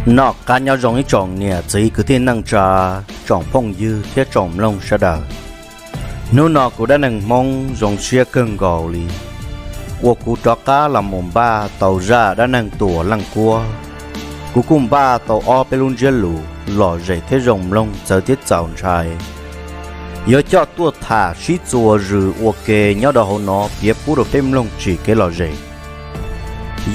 Noj qab nyob zoo ib tsoom niam txiv kwv tij neej tsa, tsoom phooj ywg thiab tsoom mloog sawv daws. Hnub no kuv dab neeg Hmoob zoo siab kawg nkaus li uas kuv rov qab los mus npaj tau zaj dab neeg Tuam Leej Kuab. Kuv kuj npaj tau ob peb lub ntsiab lus lom zem thiab zoo mloog txawv thiab txaus ntshai. Yuav coj tuaj tham sib txuas zws ua ke nyob rau hauv no piav pub rau peb mloog tsim kev lom zem.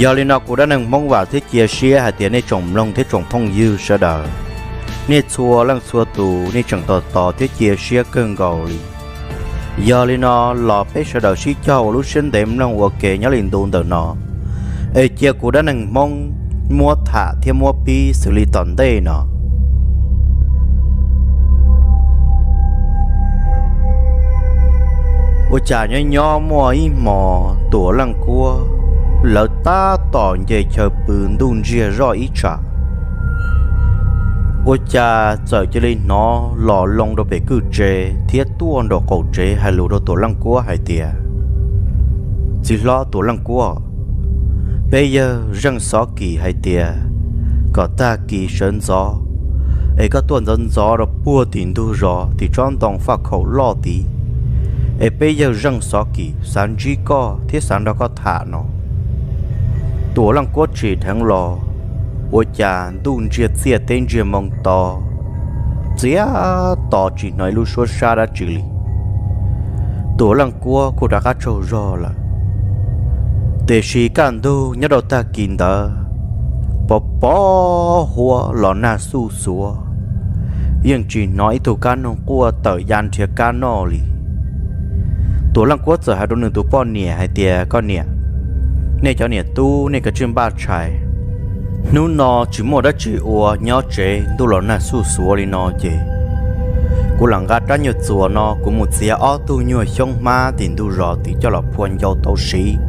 Yog li no kuv dab neeg Hmoob vam thiab cia siab hais tias nej tsoom mloog thiab tsoom phooj ywg sawv daws, nej txhua leej txhua tus nej tseem tos tos thiab cia siab kawg nkaus li. Yog li no los peb sawv daws sib cog ua lub siab ntev mloog ua ke nyob li ntu ntawm no, es cia kuv dab neeg Hmoob muab tham thiab muab pib xws li tom ntej no. Ua cas nyob nyob muaj ib hmos Tuam Leej Kuab lawv tab tom nce chaw pw ntuj ntsiag zoj ib tsam, ua cas txawm cia li hnov los loo rau pem kwj tse thiab tuaj nraum qaum tsev hais lus rau Tuam Leej Kuab hais tias, Txiv hlob Tuam Leej Kuab, peb yawg Zeej Xov Kis hais tias kom tag kis sawv ntxov es koj tuaj ntxov ntxov rau puag tim ntug zos tim tsob ntoo faj khaum loj tid, es peb yawg Zeej Xov Kis xav ntsib koj thiab xav nrog koj tham no. Tuam Leej Kuab tsim dheev los, ua cas ntuj ntsiag txiaj teb ntsiag moo to, txiav to tsis hnov ib lub suab sab dab tsi li. Tuam Leej Kuab kuj rov qab tsaug zog lawm. Tiam sis kaj ntug nyob rau tag kis ntawd, pov pov huab los nag xuj xuav, yeej tsis hnov ib tug kab noog quaj tawm ya nrhiav kab noj li. Tuam Leej Kuab txawm hais rau nws tus poj niam hais tias, Koj niam, nej cov niam tub nej kav tsij npaj tshais. Hnub no tsis muaj dab tsi ua nyob tsev ntuj los nag xuj xuav li no ces kuv lam nqa rab nyuag txuas no kuv mus txiav ob tug nyuag xyoob hmab tim ntug zos tid coj los phua ncau tau siv.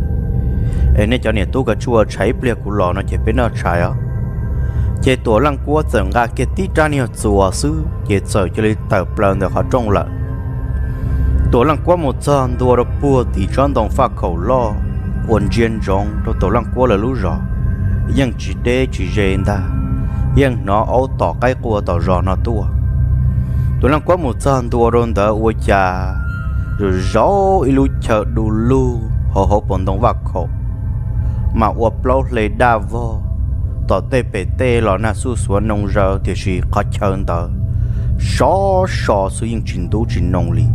Es nej cov niam tub kav tsij ua tshais ib pliag kuv los no ces peb noj tshais os. Ces Tuam Leej Kuab txawm nqa kiag tib rab nyuag txuas xwb ces txawm cia li tawm plaws ntawm qhov rooj lawm. Tuam Leej Kuab mus txog ntua rau puag tim tsob ntoo faj khaum loj uas ntsia ntsoov rau Tuam Leej Kuab lawv lub zos, yeej tsis deb tsis ze ntag, yeej hnov aub tom qaib qua tom zos no tuaj. Tuam Leej Kuab mus txog ntua rau ntawd ua cas zaum zaum ib lub chaw du lug hauv hauv paus ntoo faj khaum, mas ua plaub hle daj vog, tom tej pem tej los nag xuj xuav noo zaws tiam sis qhov chaw ntawd sov so xwb yeej tsis ntub tsis noo li.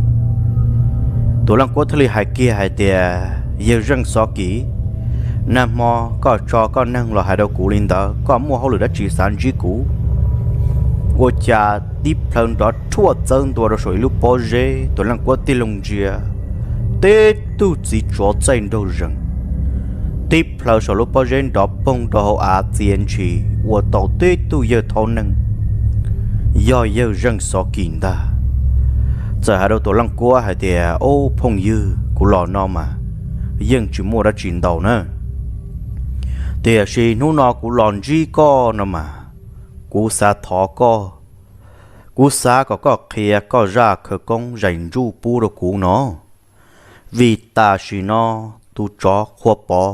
Tuam Leej Kuab thiaj li hais kiag hais tias, Yawg Zeej Xov Kis, nag hmo koj tso koj neeg los hais rau kuv li ntawd, koj muaj hauj lwm dab tsi xav ntsib kuv? Ua cas tib plhaw nrov rhuaj txawb ntua rau saum ib lub pob zeb, Tuam Leej Kuab tig loo ntsia, tib tug txiv tsov txaij nraug zees tib plhaw saum lub pob zeb nrov poog rau hauv av txia ntshis ua tau tib tug yawg thaub neeg, yog yawg Zeej Xov Kis ntag. Txawm hais rau Tuam Leej Kuab hais tias, Ub phooj ywg, kuv los no mas yeej tsis muaj dab tsi ntau na, tiam sis hnub no kuv los ntsib koj no mas kuv xav thov koj, kuv xav kom koj qhia koj zaj khawv koob zais ntsuj pub rau kuv no. Vim tam sim no tus tsov Qhua Pov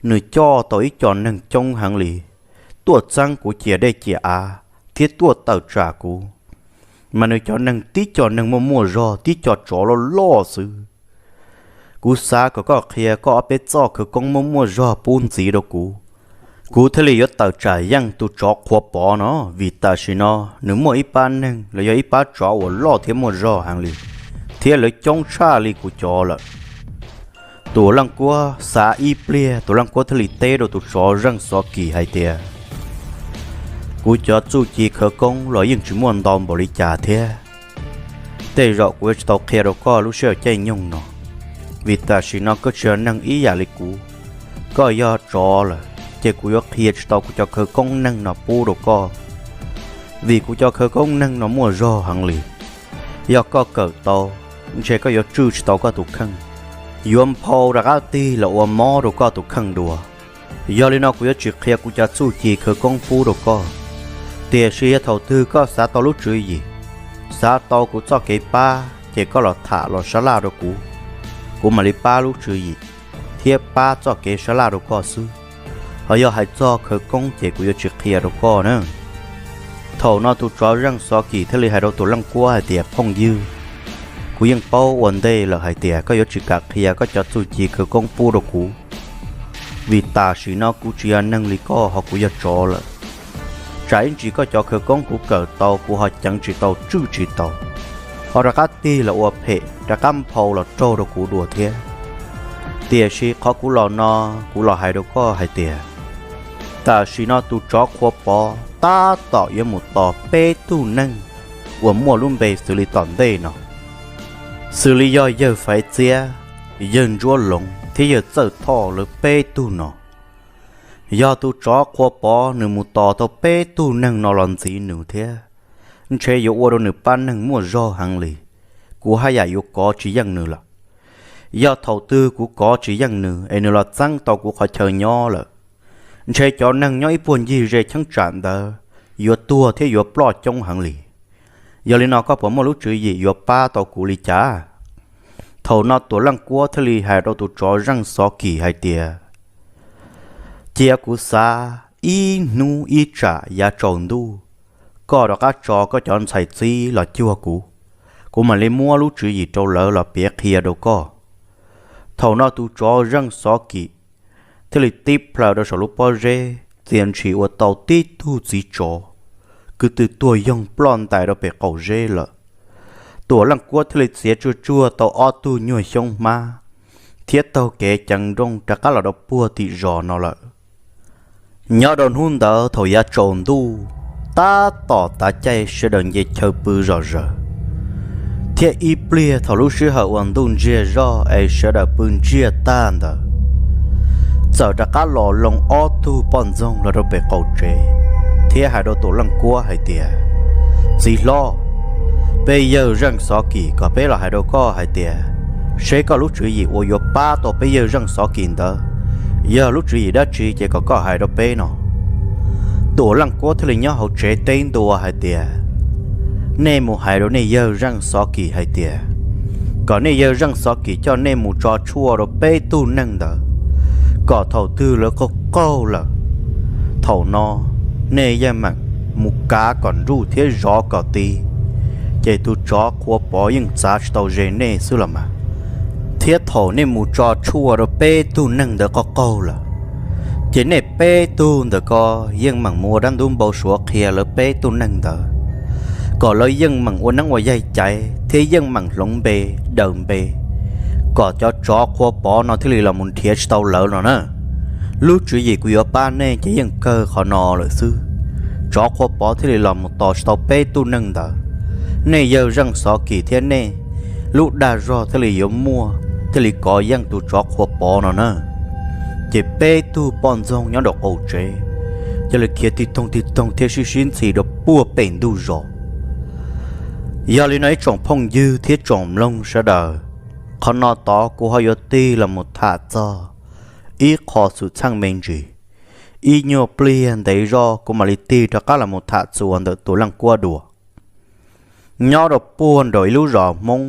nws coj tau ib co neeg coob heev li tuaj txeeb kuv ciam dej ciam av thiab tuaj tawm tsam kuv, mas nws cov neeg tib co neeg muaj muaj zog, tib co tsov loj loj xwb. Kuv xav kom koj qhia koj ob peb txoj khawv koob muaj muaj zog pub ntxiv rau kuv, kuv thiaj li yuav tawm tsam yeej tus tsov Qhua Pov no, vim tam sim no nws muaj ib pab neeg los yog ib pab tsov uas loj thiab muaj zog heev li, thiab lawv coob tshaj li kuv cov lawm. Tuam Leej Kuab xav ib pliag, Tuam Leej Kuab thiaj li teb rau tus tsov Zeej Xov Kis hais tias, Kuv cov txuj ci khawv koob los yeej tsis muaj ntau npaum li cas thiab. Tej zaum kuv yuav tsis tau qhia rau koj lub sij hawm caij nyoog no, vim tam sim no koj tsis yog neeg ib yam li kuv. Koj yog tsov lawm, ces kuv yuav qhia tsis tau kuv cov khawv koob neeg no pub rau koj, vim kuv cov khawv koob neeg no muaj zog heev li. Yog koj kawm tau, ntshe koj yuav tswj tsis tau koj tus kheej, yuav nphau rov qab tig los ua mob rau koj tus kheej dua. Yog li no kuv yuav tsis qhia kuv cov txuj ci khawv koob pub rau koj, tiam sis yog thaum twg koj xav tau lub tswv yim, xav tau kuv txoj kev pab, ces koj los tham los sab laj rau kuv, kuv mam li pab lub tswv yim thiab pab txoj kev sab laj rau koj xwb. Yog hais txog khawv koob ces kuv yuav tsis qhia rau koj na. Thaum no tus tsov Zeej Xov Kim thiaj li hais rau tus leej kuab hais tias, Phooj ywg, kuv yeej paub ua ntej lawm hais tias koj yuav tsis kam qhia koj cov txuj ci khawv koob pub rau kuv, vim tam sim no kuv tsis yog neeg li koj ho kuv yog tsov lawm. Tsam ib ntsis koj cov khawv koob kuv kawm tau kuv ho ceev tsis tau tswj tsis tau, ho rov qab tig los ua phem rov qab nphau los raug rau kuv dua thiab. Tiam sis qhov kuv los no, kuv los hais rau koj hais tias tam sim no tus tsov Qhua Pov tab tom yuav mus tos peb tug neeg uas muaj lub npe xws li tom ntej no, xws li yog yawg Faiv Txiab, yawg Ntsuab Loov thiab yawg Txawj Thoj lawv peb tug no. Yog tus tsov Qhua Pov nws mus tos tau peb tug neeg no los ntxiv nws thiab, ntshe yuav ua rau nws pab neeg muaj zog heev li. Kuv haj yam yuav kov tsis yeej nws lawm. Yog thaum twg kuv kov tsis yeej nws es nws los txeeb tau kuv qhov chaw nyob lawm, ntshe cov neeg nyob ib puag ncig ze cheeb tsam ntawd yuav tuag thiab yuav ploj coob heev li. Yog li no koj puas muaj lub tswv yim yuav pab tau kuv li cas? Thaum no Tuam Leej Kuab thiaj li hais rau tus tsov Zeej Xov Kim hais tias, Cia kuv xav ib hnub ib tsam yav tsaus ntuj, koj rov qab tso koj cov ntxhais txib los cuag kuv, kuv mam li muab lub tswv yim rau lawv los piav qhia rau koj. Thaum no tus tsov Zeej Xov Kim thiaj li tib plhaw rau saum lub pob zeb, txia ntshis ua tau tib tug txiv tsov kwv tw tuag yoog ploj ntais rau pem qaum zeb lawm. Tuam Leej Kuab thiaj li txiav tsuag tsuag tau ob tug nyuag xyoob hmab thiab taug kev ceev nrooj rov qab los rau puag tim zos no lawm. Nyob rau hnub ntawd thaum yav tsaus ntuj, tab tom tav caij sawv daws nce chaw pw zom zaws, thiab ib pliag thaum lub sij hawm uas ntuj ntsiag zoj es sawv daws pw ntsiag tag ntawd, txawm rov qab los loo ob tug poj ntxoog los rau pem qaum tsev thiab hais rau Tuam Leej Kuab hais tias, Txiv hlob, peb yawg Zeej Xov Kim kom peb los hais rau koj hais tias, seb koj lub tswv yim uas yuav pab tau peb yawg Zeej Xov Kim ntawd yog lub tswv yim dab tsi ces kom koj hais rau peb no. Tuam Leej Kuab thiaj li nyob hauv tsev teb ntua hais tias, Nej mus hais rau nej yawg Zeej Xov Kim hais tias, kom nej yawg Zeej Xov Kim coj nej mus tso tshuaj rau peb tug neeg ntawd, kom thaum twg lawv qaug qaug lawm, thaum no nej yeej meem mus kav kom nruj thiab zov kom ti, ces tus tsov Qhua Pov yeej txav tsis tau ze nej xwb los mas. Thiab thaum nej mus tso tshuaj rau peb tug neeg ntawd qaug qaug lawm, ces nej peb tug ntawd ko yeej meem mus ua dab ntub npau suav qhia lawv peb tug neeg ntawd, kom lawv yeej meem ua neeb ua yaig caiv thiab yeej meem hloov npe, daws npe, kom cov tsov Qhua Pov no thiaj li los mus nrhiav tsis tau lawv no na. Lub tswv yim kuv yuav pab nej ces yeej kawg qhov no lawm xwb. Tsov Qhua Pov thiaj li los mus tos tsis tau peb tug neeg ntawd, nej yawg Zeej Xov Kim thiab nej lub dag zog thiaj li yuav muaj, thiaj li kov yeej tus tsov Qhua Pov no na. Ces peb tug poj ntxoog nyob rau qaum tsev, cia li khiav tig toog tig toog thiab sib sib ntxhi rau puag pem ntug zos. Yog li no ib tsoom phooj ywg thiab tsoom mloog sawv daws, qhov no tod kuv ho yuav tig los mus tham txog ib qho xwm txheej me ntsis. Ib nyuag pliag ntev zog kuv mam li tig rov qab los mus tham txuas ntawm Tuam Leej Kuab dua. Nyob rau puag nraum ib lub zos Hmoob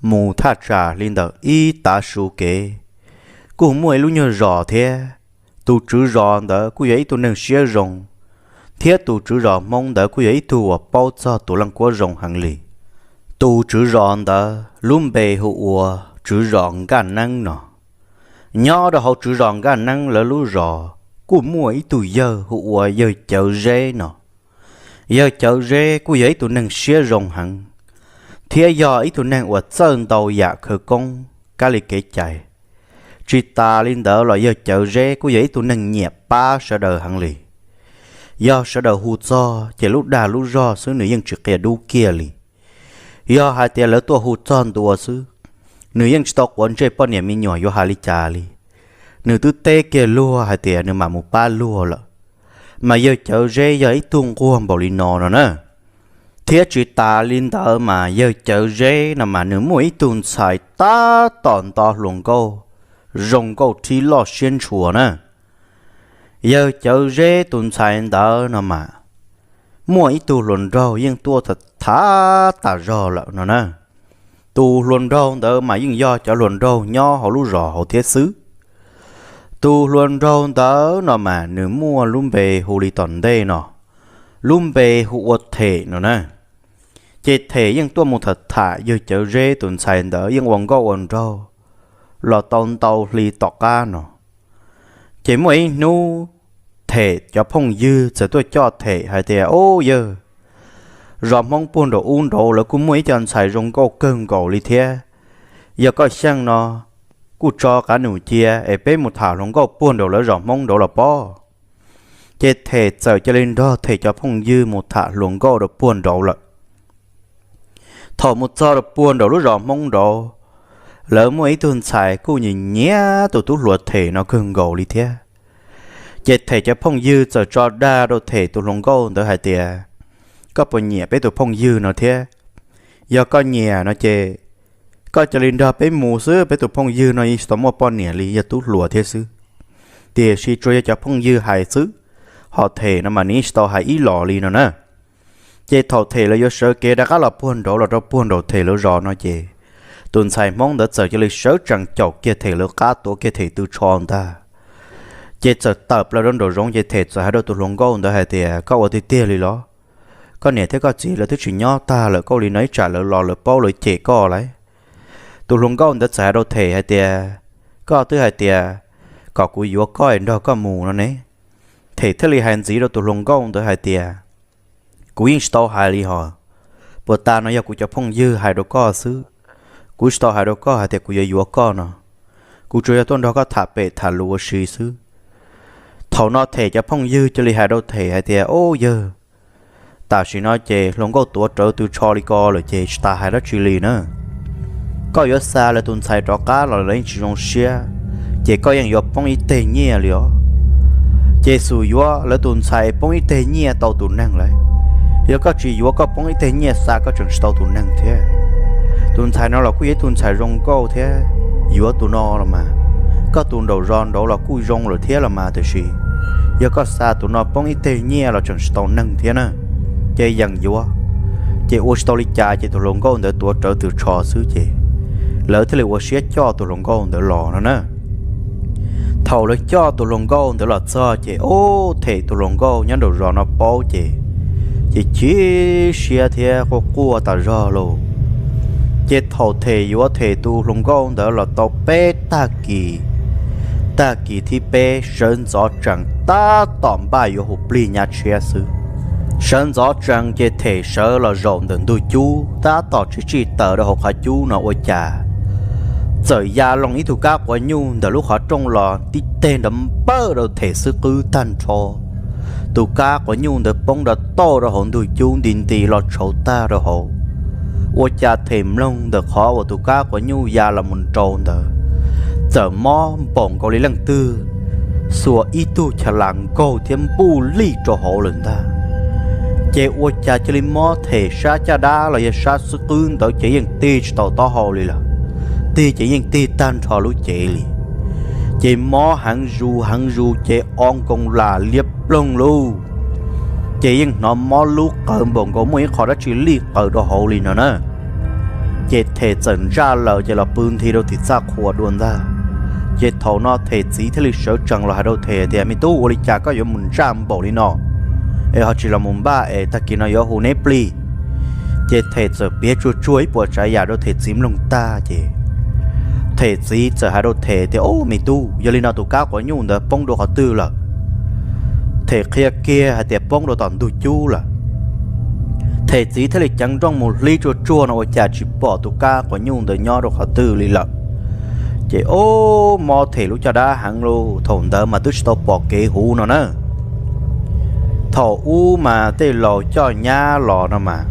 mus thaj tsam li ntawm ib tav su kev, kuj muaj ib lub nyuag zos thiab. Tus tswv zos ntawd kuj yog ib tug neeg siab zoo, thiab tus tswv zos Hmoob ntawd kuj yog ib tug uas paub txog Tuam Leej Kuab zoo heev li. Tus tswv zos ntawd lub npe hu ua tswv zos Nkaj Neeb no. Nyob rau hauv tswv zos Nkaj Neeb lawv lub zos kuj muaj ib tug yawg hu ua yawg Cawv Zeb no. Yawg Cawv Zeb kuj yog ib tug neeg siab zoo heev, thiab yog ib tug neeg uas txawj ntau yam khawv koob kab li kev cai. Tsis tas li ntawd los yawg Cawv Zeb kuj yog ib tug neeg nyiam pab sawv daws heev li. Yog sawv daws hu txog ces lub dag lub zog xwb nws yeej tsis qia dub kiag li. Yog hais tias lawv tuaj hu txog ntua xwb, nws yeej tsis tau quav ntsej poj niam me nyuam yuav hais li cas li. Nws twb teb kiag luag hais tias nws mam mus pab luag lawm. Mas yawg Cawv Zeb yog ib tug nquag npaum li no no na. Thiab tsis tas li ntawd mas yawg Cawv Zeb no mas nws muaj ib tug ntxhais tab tom nto hluas nkauj, zoo nkauj thib loj siab ntshua na. Yawg Cawv Zeb tus ntxhais ntawd no mas muaj ib tug hluas nraug yeej tuaj tha- thav tas zog lawm no na. Tus hluas nraug ntawd mas yeej yog cov hluas nraug nyob hauv lub zos hauv thiab xwb. Tus hluas nraug ntawd no mas nws muaj lub npe hu li tom ntej no, lub npe hu ua Them no na. Ces Them yeej tuaj mus tham tham yawg Cawv Zeb tus ntxhais ntawd yeej ua nkauj ua nraug los tau ntau hli tom qab no. Ces muaj ib hnub Them cov phooj ywg txawm tuaj coj Them hais tias, Ub yawg, zos Hmoob puag nraum ub nraud lawv kuj muaj ib co ntxhais zoo nkauj kawg nkaus li thiab. Yog koj xyeej no, kuj tso qav num cia es peb mus tham hluas nkauj puag nraum lawv zos Hmoob nraud los pob. Ces Them txawm cia li nrog Them cov phooj ywg mus tham hluas nkauj rau puag nraud lawm. Thaum mus txog rau puag nraum lub zos Hmoob nraud, lawv muaj ib tug ntxhais kuj nyiam nyiam tus tub hluas Them no kawg nkaus li thiab. Ces Them cov phooj ywg txawm tso dag rau Them tus hluas nkauj ntawd hais tias, Koj puas nyiam peb tus phooj ywg no thiab? Yog koj nyiam no ces koj cia li nrog peb mus xwb, peb tus phooj ywg no yeej tsis tau muaj poj niam li, yog tub hluas thiab xwb. Tiam sis tsuas yog cov phooj ywg hais xwb, ho Them no mas nws yeej tsis tau hais ib los li no na. Ces thaum Them lawv yuav sawv kev rov qab los puag nraud los rau puag nraum Them lawv zos no ces tus ntxhais Hmoob ntawd txawm cia li sawv tsees caum kiag Them lawv qab tuav kiag Them tw tsho ntag. Ces txawm tawm plaws rau nraum zoov ces Them txawm hais rau tus hluas nkauj ntawd hais tias, Koj ua tiag tiag li los? Koj niam thiab koj txiv lawv twb tsis nyob tag lawm, koj ua li no ib tsam lawv los lawv paub lawv cem koj lauj. Tus hluas nkauj ntawd txawm hais rau Them hais tias, Koj twb hais tias kom kuv yuav koj es nrog koj mus no ne. Them thiaj li hais ntxiv rau tus hluas nkauj ntawd hais tias, Kuv yeej tsis tau hais li hos, puas tas no yog kuv cov phooj ywg hais rau koj xwb. Kuv tsis tau hais rau koj hais tias kuv yuav yuav koj no, kuv tsuas yog tuaj nrog koj tham pem tham lus ua si xwb. Thaum no Them cov phooj ywg cia li hais rau Them hais tias, Ub yawg, tam sim no ces hluas nkauj tuav rawv tw tsho li ko lawm ces tsis tas hais dab tsi li na. Koj yuav xa lawv tus ntxhais rov qab los lawv yeej tsis zoo siab, ces koj yeej yuav poob ib teg nyiaj li os. Ces xum yuav lawv tus ntxhais poob ib teg nyiaj tau tus neeg lawm. Yog koj tsis yuav, koj poob ib teg nyiaj xa koj tseem tsis tau tus neeg thiab. Tus ntxhais no los kuj yog ib tug ntxhais zoo nkauj thiab, yuav tus no los mas, koj tus nraum zos nraud los kuj zoo lawm thiab los mas, tiam sis yog koj xa tus no poob ib teg nyiaj los tseem tsis tau neeg thiab na. Ces yeem yuav, ces ua tsis tau li cas ces tus hluas nkauj ntawd tuav rawv tw tsho xwb ces lawv thiaj li ua siab coj tus hluas nkauj ntawd los no na. Thaum lawv coj tus hluas nkauj ntawd los txog ces ub, Them tus hluas nkauj nyob nraum zos no paub ces, ces chim siab thiab quaj quaj tas zog lauj. Ces thaum Them yuav Them tus hluas nkauj ntawd los tau peb tag kis, tag kis thib peb sawv ntxov tsees tab tom npaj yuav hu plig nyab tshiab xwb. Sawv ntxov tsees ces Them sawv los zaum ntawm ntug cub tab tom tsij tsij taws rau hauv qhov cub no ua cas txawm ya loo ib tug kab quav nyuj ntawm lub qhov rooj los tib teg nrov npawj rau Them xub qwb tag nrho. Tus kab quav nyuj ntawd poob rau tauj rau hauv ntug cub nti nti los tshauv tag rau hauv. Ua cas Them mloog ntawm qhov uas tus kab quav nyuj ya los mus nrau ntawd, txawm mob npaum nkaus li leej twg xuas ib tug cha las nkaug thiab npuj lij rau hauv lawm ntag. Ces ua cas cia li mob Them sab caj dab los yog sab xub qwb ntawd ces yeej tig tsis tau taub hau li lawm, tig ces yeej tig tag nrho lub cev li. Ces mob heev zus heev zus ces o nkoos lam liab ploog lauj. Ces yeej hnov mob lub qawv npaum nkaus muaj ib qho dab tsi lij qawv rau hauv li no na. Ces Them txawm ntsaj laws ces los pw nthi rau tim txaj qhua dua ntag. Ces thaum no Them txiv thiaj li sawv tsees los hais rau Them tias, Me tub, ua li cas koj yuav mus ntsaj npaum li no es ho tsis los mus npaj es tag kis no yuav hu neb plig? Ces Them txawm piav tsuag tsuag ib puas tsav yam rau Them txiv mloog tag ces Them txiv txawm hais rau Them tias, Ub, me tub, yog li no tus kab quav nyuj ntawd poob rau qhov twg lawm? Them qhia kiag hais tias poob rau tom ntug cub lawm. Them txiv thiaj li ceev nrooj mus hlib tsuag tsuag no ua cas tsis pom tus kab quav nyuj ntawd nyob rau qhov twg li lawm. Ces ub, mob Them lub caj dab heev lauj, thaum ntawd mas twb tsis tau pom kev huv no na. Thaum ub mas tej laus coj nyab los no mas,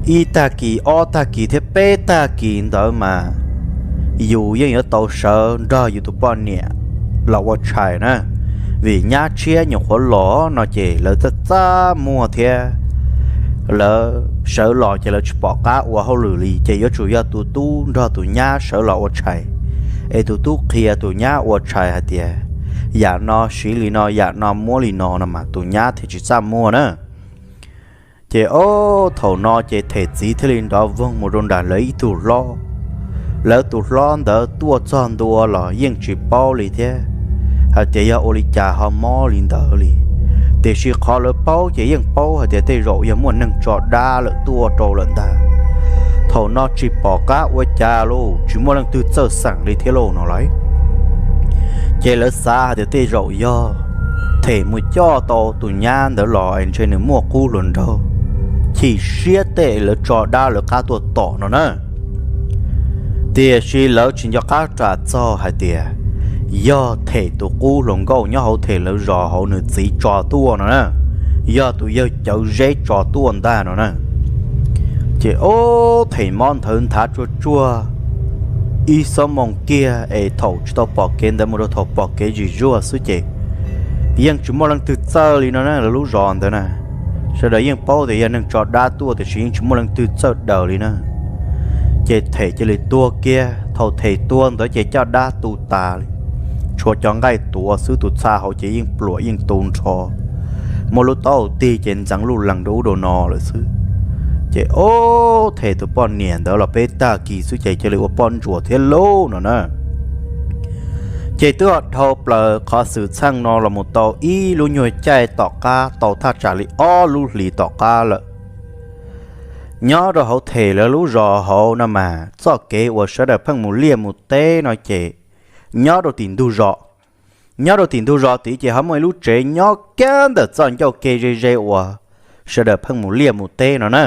ib tag kis ob tag kis thiab peb tag kis ntawd mas yus yeej yuav tau sawv nrog yus tus poj niam los ua tshais na. Vim nyab tshiab nyuam qhuav los no ces lawv txaj txaj muag thiab, lawv sawv los ces lawv tsis pom qab ua hauj lwm li ces yuav tsum yog tus tub nrog tus nyab sawv los ua tshais, es tus tub qhia tus nyab ua tshais hais tias, Yam no siv li no, yam no muab li no no mas tus nyab thiaj tsis txaj muag na. Ces ob, thaum no ces Them txiv thiaj li nrov voog mus rau nram lawv ib tug hlob. Lawv tus hlob ntawd tuaj txog ntua los yeej tsis paub li thiab. hais tias yog ua li cas ho mob li ntawd li. Tiam sis qhov lawv paub ces yeej paub hais tias tej zaum yog muaj neeg tso dab lawm tuaj rau lawm ntag. Thaum no tsis pom qab ua cas lauj, tsis muaj leej twg txawj xeem li thiab lauj no lauj. Ces lawv xav hais tias tej zaum yog them mus coj tau tus nyab ntawd los es ntshe nws muaj qub hluas nraug chim siab tej lawv tso dab lawv qab tuaj tom no na. Tiam sis lawv tsis nco qab ras txog hais tias yog them tus qub hluas nkauj nyob hauv them lawv zos hauv nws txiv tso tuaj no na, yog tus yawg Cawv Zeb tso tuaj ntag no na. Ces ob them mob nthawv nthav tsuag tsuag ib xuab moos kiag es thaum tsis tau pom kev ntawd mus rau thaum pom kev zim zuag xwb ces yeej tsis muaj leej twg txawj li no na, lawv lub zos ntawd na. Sawv daws yeej paub tias yog neeg tso dab tuaj tiam sis yeej tsis muaj leej twg txawj daws li na. Ces them cia li tuag kiag, thaum them tuag ntawd ces caj dab tu tas li, tshuav cov nqaij tuav xwb, tus txha hauv ces yeej pluam yeej tu nrho, muaj lub taub hau tig ces ntxeev luj lees rau ub rau no lawm xwb. Ces ob them tus poj niam ntawd los peb tag kis xwb ces cia li ua poj ntsuam thiab lauj no na. Ces twb ho dhau plaws qhov xwm txheej no los mus tau ib lub nyuag caij tom qab tau thaj tsam li ob lub hlis tom qab lawm. Nyob rau hauv them lawv lub zos hauv no mas txoj kev uas sawv daws pheej mus liaj mus teb no ces nyob rau tim ntug zos. Nyob rau tim ntug zos tid ces ho muaj ib lub tsev nyob kiag ntawm txoj ncauj ke ze ze uas sawv daws pheej mus liaj mus teb no na.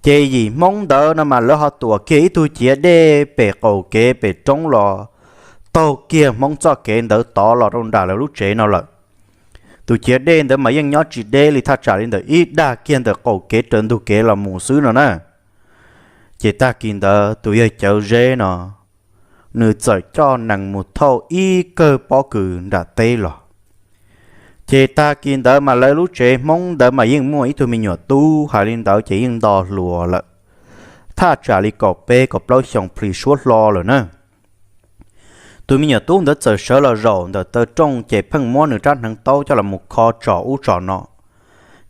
Ces yim Hmoob ntawd no mas lawv ho tuam kiag ib tug ciav dej pem qaum kev pem roob los taug kiag Hmoob txoj kev ntawd tod los rau nram lawv lub tsev no lawm. Tus ciav dej ntawd mas yeej nyob tsis deb li, thaj tsam li ntawm ib dag kiag ntawm qaum kev raws ntug kev los mus xwb no na. Ces tag kis ntawd tus yawg Cawv Zeb no nws txawm coj nees mus thauj ib kawg pob kws nram teb los. Ces tag kis ntawd mas lawv lub tsev Hmoob ntawd mas yeej muaj ib tug me nyuam tub hais li ntawd ces yeej nto hluas lawm, thaj tsam li kaum peb kaum plaub xyoos plhis suab hlo lawm na. Tus me nyuam tub ntawd txawm sawv los zaum ntawm taw rooj ces pheej muab nws rab hneev taub coj los mus kho tsom ub tsom no.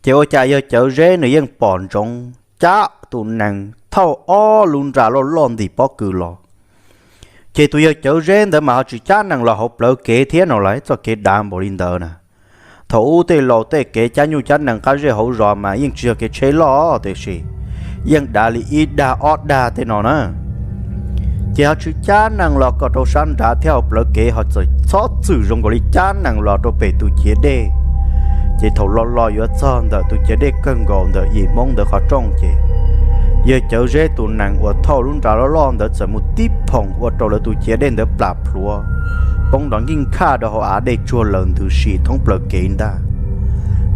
Ces ua cas yawg Cawv Zeb nws yeej pom ntsoov cab tus nees thauj ob lub nra loj loj ntim pob kws los. Ces tus yawg Cawv Zeb ntawd mas ho tsis cab nees los hauv plawv kev thiab no lawm, txoj kev dav npaum li ntawd na. Thaum ub tej laus tej kev cab nyuj cab nees qab zej hauv zos mas yeej tsis yog kev tsheb loj tiam sis yeej dav li ib dag ob dag tej no na. Ces ho tsis cab nees los kom rau sab nrad thiab hauv plawv kev ho txawm txhob txwm zoo nkaus li cab nees los rau pem tus ciav dej. Ces thaum los los yuav txog ntawm tus ciav dej kawg nkaus ntawm yim Hmoob ntawd qhov rooj ces yawg Cawv Zeb tus nees uas thauj lub nra loj loj ntawd txawm mus tib phoom ua rau lawv tus ciav dej ntawd plam plhuav, poob nrov nkeej khaj rau hauv av, dej tsuag lawm ntws si thoob plawv kev ntag.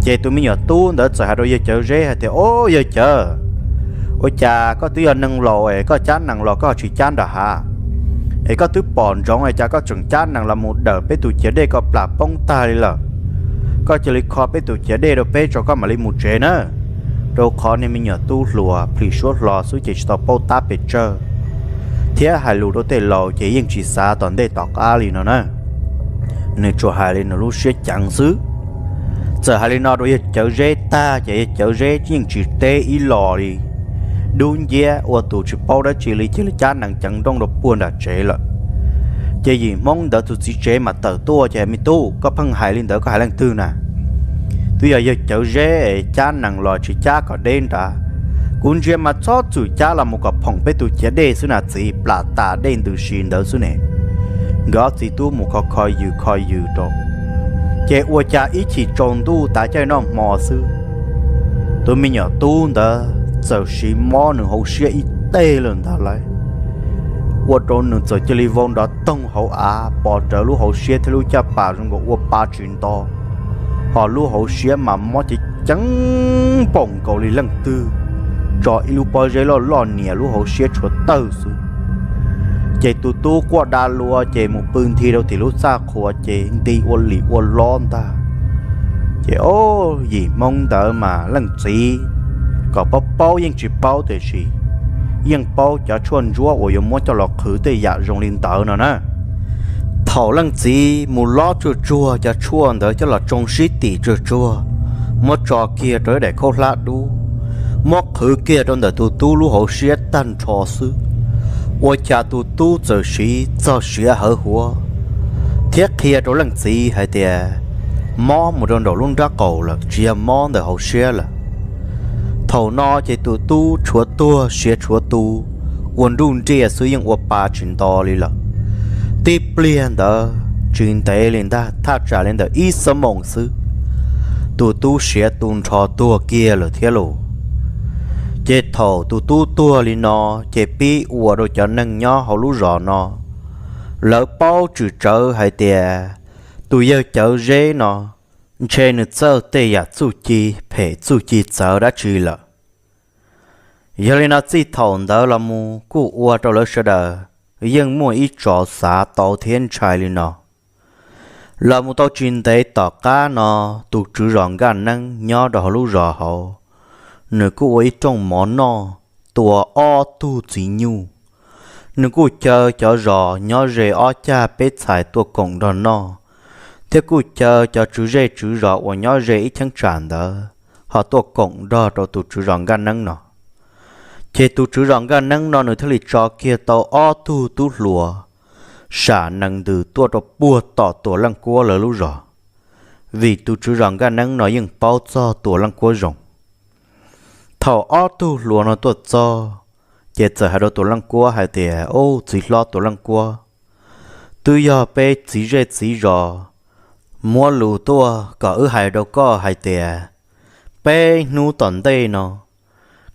Ces tus me nyuam tub ntawd txawm hais rau yawg Cawv Zeb hais tias, Au yawg Cawv, ua cas koj twb yog neeg laus es koj cab nees los koj ho tsis cab nram hav? Es koj twb pom ntsoov es cas koj tseem cab nees los mus dawm peb tus ciav dej kom plam poob tag li lawm? Koj cia li kho peb tus ciav dej rau peb tso koj mam li mus tsev na. Rau qhov niag me nyuam tub hluas plhis suab hlo xwb ces tsis tau paub tab pes tsawg, thiab hais lus rau tej laus ces yeej tsis xav tom ntej tom qab li no na. Nws tsuas hais li nws lub siab ceev xwb. Txawm hais li no rau yawg Cawv Zeb tag ces yawg Cawv Zeb yeej tsis teb ib los li, dub nciab ua tus tsis paub dab tsi li, cia li cab nees ceev nrooj rau puag nram tsev lawm. Ces yim Hmoob ntawd tus txiv tsev mas tawm tuaj ces, Me tub, koj pheej hais li ntawd koj hais leej twg na? Twb yog yawg Cawv Zeb es cab nees los tsis cab kom deb nrad. Kuv ntsia mas txhob txwm cab los mus kom phoom peb tus ciav dej xwb na txiv, plam tas dej ntws si ntawd xwb ne. Nkawd ob txiv tub mus kho kho yws kho yws rau, ces ua cas ib chim tsaus ntuj tav caij noj hmo xwb, tus me nyuam tub ntawd txawm siv mob nws hauv siab ib teg lawm ntag lauj. Ua rau nws txawm cia li vau nrov toog hauv av, pos rawv lub hauv siab thiab lub caj pas zoo nkaus ua pa tsis nto, ho lub hauv siab mas mob ceev ceev npaum nkaus li leej twg tso ib lub pob zeb loj loj nias lub hauv siab tshuav tawg xwb. Ces tus tub quaj da lua ces mus pw nthi rau tim lub txaj qhua ces nti ua lim ua lob ntag. Ces o, yim Hmoob ntawd mas leej txiv kom paub paub yeej tsis paub tiam sis yeej paub cov tshuaj ntsuab uas yuav muab coj los qhwv tej yam zoo li ntawd no na. Thaum leej txiv mus lob tsuag tsuag cov tshuaj ntawd coj los tsoo sib tim tsuag tsuag, muab tso kiag rau ib daim khaub hlab dub, muab qhwv kiag rau ntawm tus tub lub hauv siab tag nrho xwb, ua cas tus tub txawm siv txog siav hawv huav, thiab qhia rau leej txiv hais tias mob mus rau nraum lub nrab qaum lawm, tsis yog mob ntawm hauv siab lawm. Thaum no ces tus tub tshuav tuag siav tshuav tu, ua nruj nriaj xwb yeej ua pa tsis nto li lawm. Tib pliag ntawd tsis ntev li ntag, thaj tsam li ntawm ib xuab moos xwb, tus tub siav tu nrho tuag kiag lawm thiab lauj. Ces thaum tus tub tuag li no, ces pib ua rau cov neeg nyob hauv lub zos no lawv paub tswm tsawv hais tias tus yawg Cawv Zeb no ntshe nws txawj tej yam txuj ci phem txuj ci txawv dab tsi lawm. Yog li no txij thaum ntawd los mus kuj ua rau lawv sawv daws yeej muaj ib tsov xav tau thiab ntshai li no. Los mus tau tsis ntev tom qab no, tus tswv zos Nkaj Neeb nyob rau hauv lub zos hauv, nws kuj ua ib rooj mov noj, tua ob tug txiv nyuj. Nws kuj caw cov zos nyob ze ob cag peb txhais tuaj koom nrog noj, thiab kuj caw cov tswv zej tswv zos uas nyob ze ib cheeb tsam ntawd ho tuaj koom nrog rau tus tswv zos Nkaj Neeb no. Ces tus tswv zos Nkaj Neeb no nws thiaj li tso kiag tau ob tug tub hluas sam nees ntws tuaj rau puag tom Tuam Leej Kuab lawv lub zos, vim tus tswv zos Nkaj Neeb no yeej paub txog Tuam Leej Kuab zoo. Thaum ob tug hluas no tuaj txog, ces txawm hais rau Tuam Leej Kuab hais tias, Ub, txiv hlob Tuam Leej Kuab, twb yog peb txiv zej txiv zos muab lus tuaj kom wb hais rau koj hais tias peb hnub tom ntej no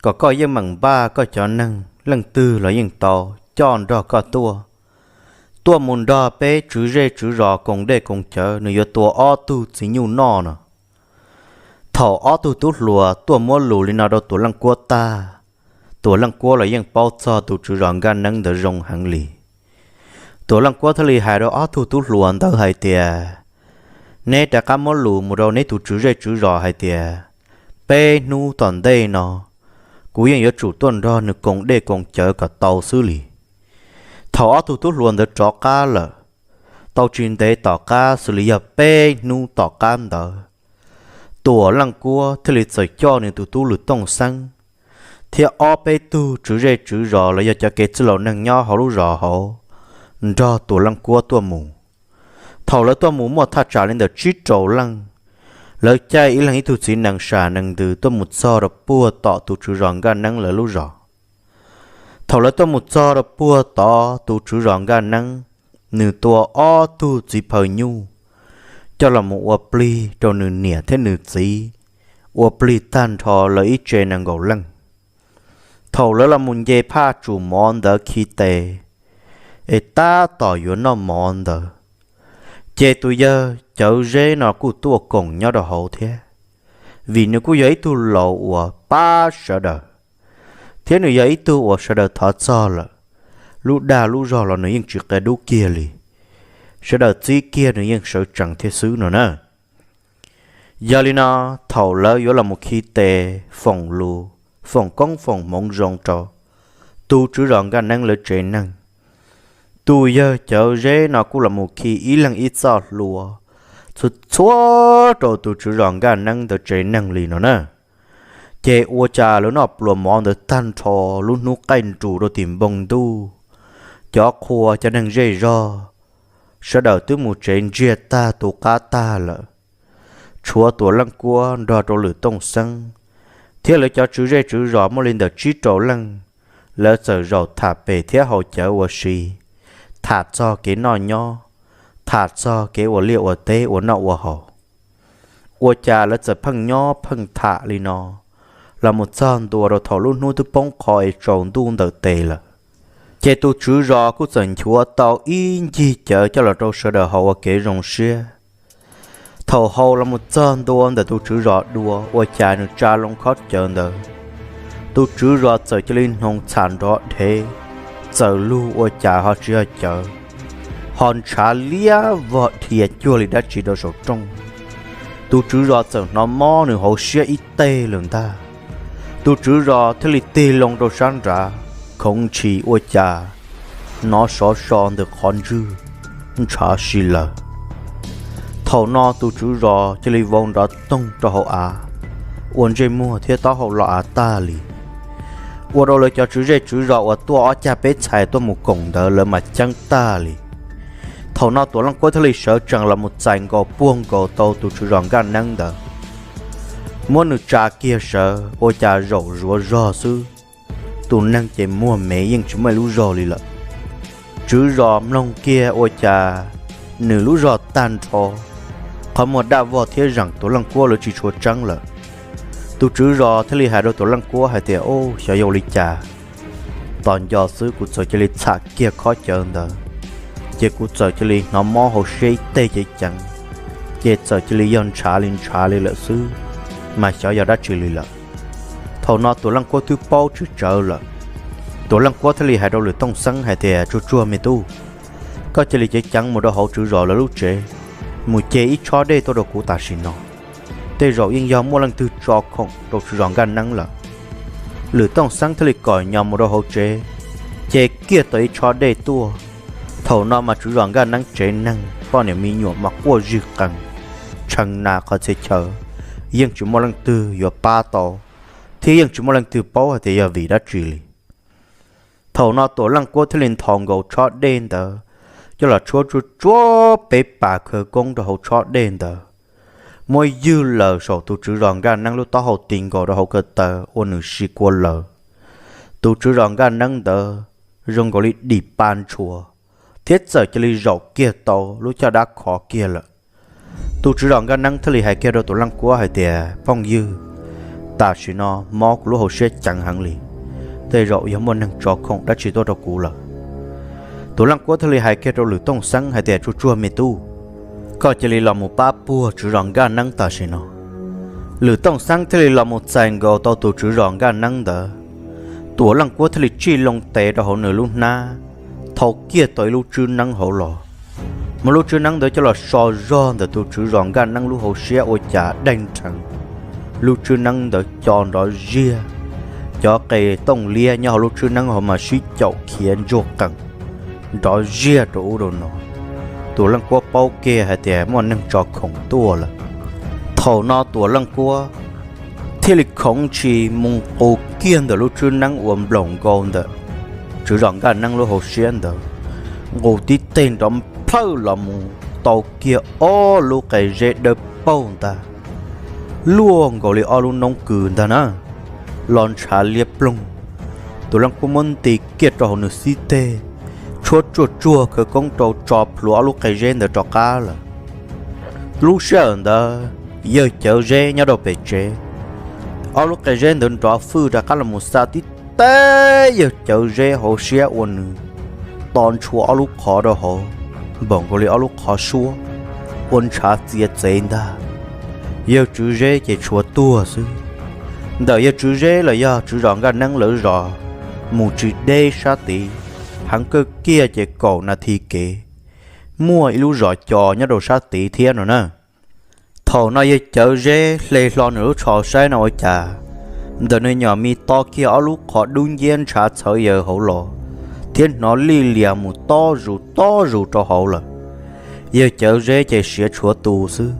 kom koj yeej meem npaj koj cov neeg, leej twg los yeej tau, coj nrog koj tuaj, tuaj mus nrog peb tswv zej tswv zos koom dej koom cawv, nws yuav tua ob tug txiv nyuj noj no. Thaum ob tug tub hluas tuaj muab lus li no rau Tuam Leej Kuab tag, Tuam Leej Kuab los yeej paub txog tus tswv zos Nkaj Neeb ntawd zoo heev li. Tuam Leej Kuab thiaj li hais rau ob tug tub hluas ntawd hais tias, Neb rov qab muab lus mus rau neb tus tswv zej tswv zos hais tias peb hnub tom ntej no kuv yeej yuav tsum tuaj nrog nws koom dej koom cawv kom tau xwb li. Thaum ob tug tub hluas ntawd rov qab lawm, tau tsis ntev tom qab xws li yog peb hnub tom qab ntawd, Tuam Leej Kuab thiaj li txawm coj nws tus tub Lwm Tooj Xeeb thiab ob peb tug tswv zej tswv zos los yog cov kev txwj laus neeg nyob hauv lub zos hauv nrog Tuam Leej Kuab tuaj mus. Thaum lawv tuaj mus muaj thaj tsam li ntawm tsib rau leej, lawv caij ib leeg ib tug txiv nees sam nees ntws tuaj mus txog rau puag tom tus tswv zos Nkaj Neeb lawv lub zos. Thaum lawv tuaj mus txog rau puag tod, tus tswv zos Nkaj Neeb, nws tua ob tug txiv phaw nyuj coj los mus ua plig rau nws niam thiab nws txiv, ua plig tag nrho lawv ib tse nees nkaum leej. Thaum lawv los mus nce phaj tsum mov ntawd khi tes, es tab tom yuav noj mov ntawd, ces tus yawg Cawv Zeb no kuj tuaj koom nyob rau hauv thiab, vim nws kuj yog ib tug laus uas pab sawv daws, thiab nws yog ib tug uas sawv daws thov txog lawm, lub dag lub zog los nws yeej tsis qia dub kiag li, sawv daws txib kiag nws yeej sawv tsees thiab xwb no na. Yog li no, thaum lawv yuav los mus khi tes foom lus, foom koob foom hmoov zoo rau tus tswv zos Nkaj Neeb lawv tsev neeg, tus yawg Cawv Zeb no kuj los mus khi ib leeg ib txoj hlua txhua txhua rau tus tswv zos Nkaj Neeb ntawd tsev neeg li no na. Ces ua cas lawv noj pluas mov ntawd tag nrho, lub hnub qaij nrus rau tim npoo ntuj, cov qhua cov neeg zej zog sawv daws twb mus tsev ntsiag tag tu qab tag lawm. Tshuav Tuam Leej Kuab nrog rau Lwm Tooj Xeeb thiab lawv cov tswv zej tswv zos muaj li ntawm tsib rau leej, lawv txawm zaum tham pem thiab haus cawv ua si, tham txog kev noj nyob, tham txog kev ua liaj ua teb ua noj ua haus. Ua cas lawv txawm pheej nyob pheej tham li no los mus txog ntua rau thaum lub hnub twb poob qho es tsaus ntuj ntawm tes lawm. Ces tus tswv zos kuj txawm nchuav tau ib ncig cawv coj los rau sawv daws haus ua kev zoo siab. Thaum haus los mus txog ntua ntawm tus tswv zos dua, ua cas nws tsa loo khob cawv ntawd, tus tswv zos txawm cia li hnoos txham nrov dhev, txawm lug ua cas ho tsis yog cawv, ho ntshav liab vog dhia cuag li dab tsi rau saum rooj. Tus tswv zos txawm hnov mob nws hauv siab ib teg lawm ntag. Tus tswv zos thiaj li tig loo rau sab nrad, khoov ntshis ua cas hnov sov so ntawm qhov ntswg, ntshav si lawm. Thaum no tus tswv zos cia li vau nrov toog rau hauv av, ua ntsej muag thiab taub hau lo av tag li. Ua rau lawv cov tswv zej tswv zos uas tuaj ob cag peb txhais tuaj mus koom ntawd lawv mas ceeb tag li. Thaum no Tuam Leej Kuab thiaj li sawv tsees los mus txais nkaus puag nkaus tau tus tswv zos Nkaj Neeb ntawd, muab nws tsa kiag sawv ua cas zaum zuav zog xwb, tus neeg ces muag mev yeej tsis muaj ib lub zog li lawm. Tswv zos mloog kiag ua cas nws lub zog tag nrho, qhov muag daj vog thiab zeem Tuam Leej Kuab lawv tsis tshua tseeb lawm. Tus tswv zos thiaj li hais rau Tuam Leej Kuab hais tias, Ub, xyov yog ua li cas, tos nco xwb kuv txawm cia li txham kiag khob cawv ntawd, ces kuv txawm cia li hnov mob hauv siab ib teg ceev ceev, ces txawm cia li yog ntshav li ntshav li lawm xwb, mas xyov yog dab tsi li lawm. Thaum no Tuam Leej Kuab twb paub tsawv tsawv lawm. Tuam Leej Kuab thiaj li hais rau Lwm Tooj Xeeb hais tias, Tsuag tsuag me tub, koj cia li ceev ceev mus rau hauv tswv zos lawv lub tsev, mus ce ib tshob dej tuaj rau kuv tam sim no. Tej zaum yeej yog muaj leej twg tso khoom rau tswv zos Nkaj Neeb lawm. Lwm Tooj Xeeb thiaj li kom nyo mus rau hauv tsev, ce kiag tau ib tshob dej tuaj. Thaum no mas tswv zos Nkaj Neeb tsev neeg poj niam me nyuam mas quaj zig qees, tshee nas qhov txhia chaw, yeej tsis muaj leej twg yuav pab tau, thiab yeej tsis muaj leej twg paub hais tias yog vim dab tsi li. Thaum no Tuam Leej Kuab thiaj li nthos nkaus tshob dej ntawd coj los tshuab tsuag tsuag peb pas khawv koob rau hauv tshob dej ntawd, muab ywg lawm saum tus tswv zos Nkaj Neeb lub taub hau ti nkaus rau hauv ko taw ua nws si kua lawm. Tus tswv zos Nkaj Neeb ntawd zoo nkaus li dim pa ntshua, thiab txawm cia li zaum kiag tau lub caj dab khov kiag lawm. Tus tswv zos Nkaj Neeb thiaj li hais kiag rau Tuam Leej Kuab hais tias, Phooj ywg, tam sim no mob kuv lub hauv siab ceev heev li, tej zaum yog muaj neeg tso khoom dab tsi tuaj rau kuv lawm. Tuam Leej Kuab thiaj li hais kiag rau Lwm Tooj Xeeb hais tias, Tsuag tsuag me tub, koj cia li los mus pab puag tswv zos Nkaj Neeb tam sim no. Lwm Tooj Xeeb thiaj li los mus txais nkaus tau tus tswv zos Nkaj Neeb ntawd. Tuam Leej Kuab thiaj li tsij loo tes rau hauv nws lub hnab, thau kiag tau ib lub tswb neeb hauv los, muab lub tswb neeb ntawd coj los so zog ntawm tus tswv zos Nkaj Neeb lub hauv siab ua cas daig nrheev. Lub tswb neeb ntawd co nrov ziag, cov qe tooj liab nyob hauv lub tswb neeb hauv mas sib caum khiav ntsuag qees nrov ziag rau ub rau no. Tuam Leej Kuab paub kiag hais tias muaj neeg tso khoom tuaj lawm. Thaum no Tuam Leej Kuab thiaj li khoov ntshis mus nqus kiag ntawm lub tswb neeb uas nploom nkaus ntawm tswv zos Nkaj Neeb lub hauv siab ntawd, nqus tib teg nrov plhawj los mus tau kiag ob lub qe zeb dawb paug ntag, luaj nkaus li ob lub noob kws ntag na, los ntshav liab ploog. Tuam Leej Kuab muab nti kiag rau hauv nws xib teg, tshuab tsuag tsuag khawv koob rau tso plhuav ob lub qe zeb ntawd rov qab lawm. Lub sij hawm ntawd yawg Cawv Zeb nyob rau pem tsev, ob lub qe zeb ntawd nrov fwj rov qab los mus xa tib teg yawg Cawv Zeb hauv siab ua nws to ntshua ob lub qhov rau hauv, npaum nkaus li ob lub qhov suab, ua ntshav txia txev ntag. Yawg Tswv Zeb ces tshuav tuag xwb. Ntawm yawg Tswv Zeb los yog tswv zos Nkaj Neeb lawv zos mus tsis deb sab tid, heev kawg kiag ces kaum nas this kev, muaj ib lub zos co nyob rau sab tid thiab no na. Thaum no yawg Cawv Zeb hle hlo nws lub tsho saib no ua cas ntawm nws nyom me to kiag ob lub qhov dub nciab ntshav txhawv yaws hauv los, thiab hnov lij lias mus tob zus tob zus rau hauv lawm. Yawg Cawv Zeb ces siav tshuav tus xwb,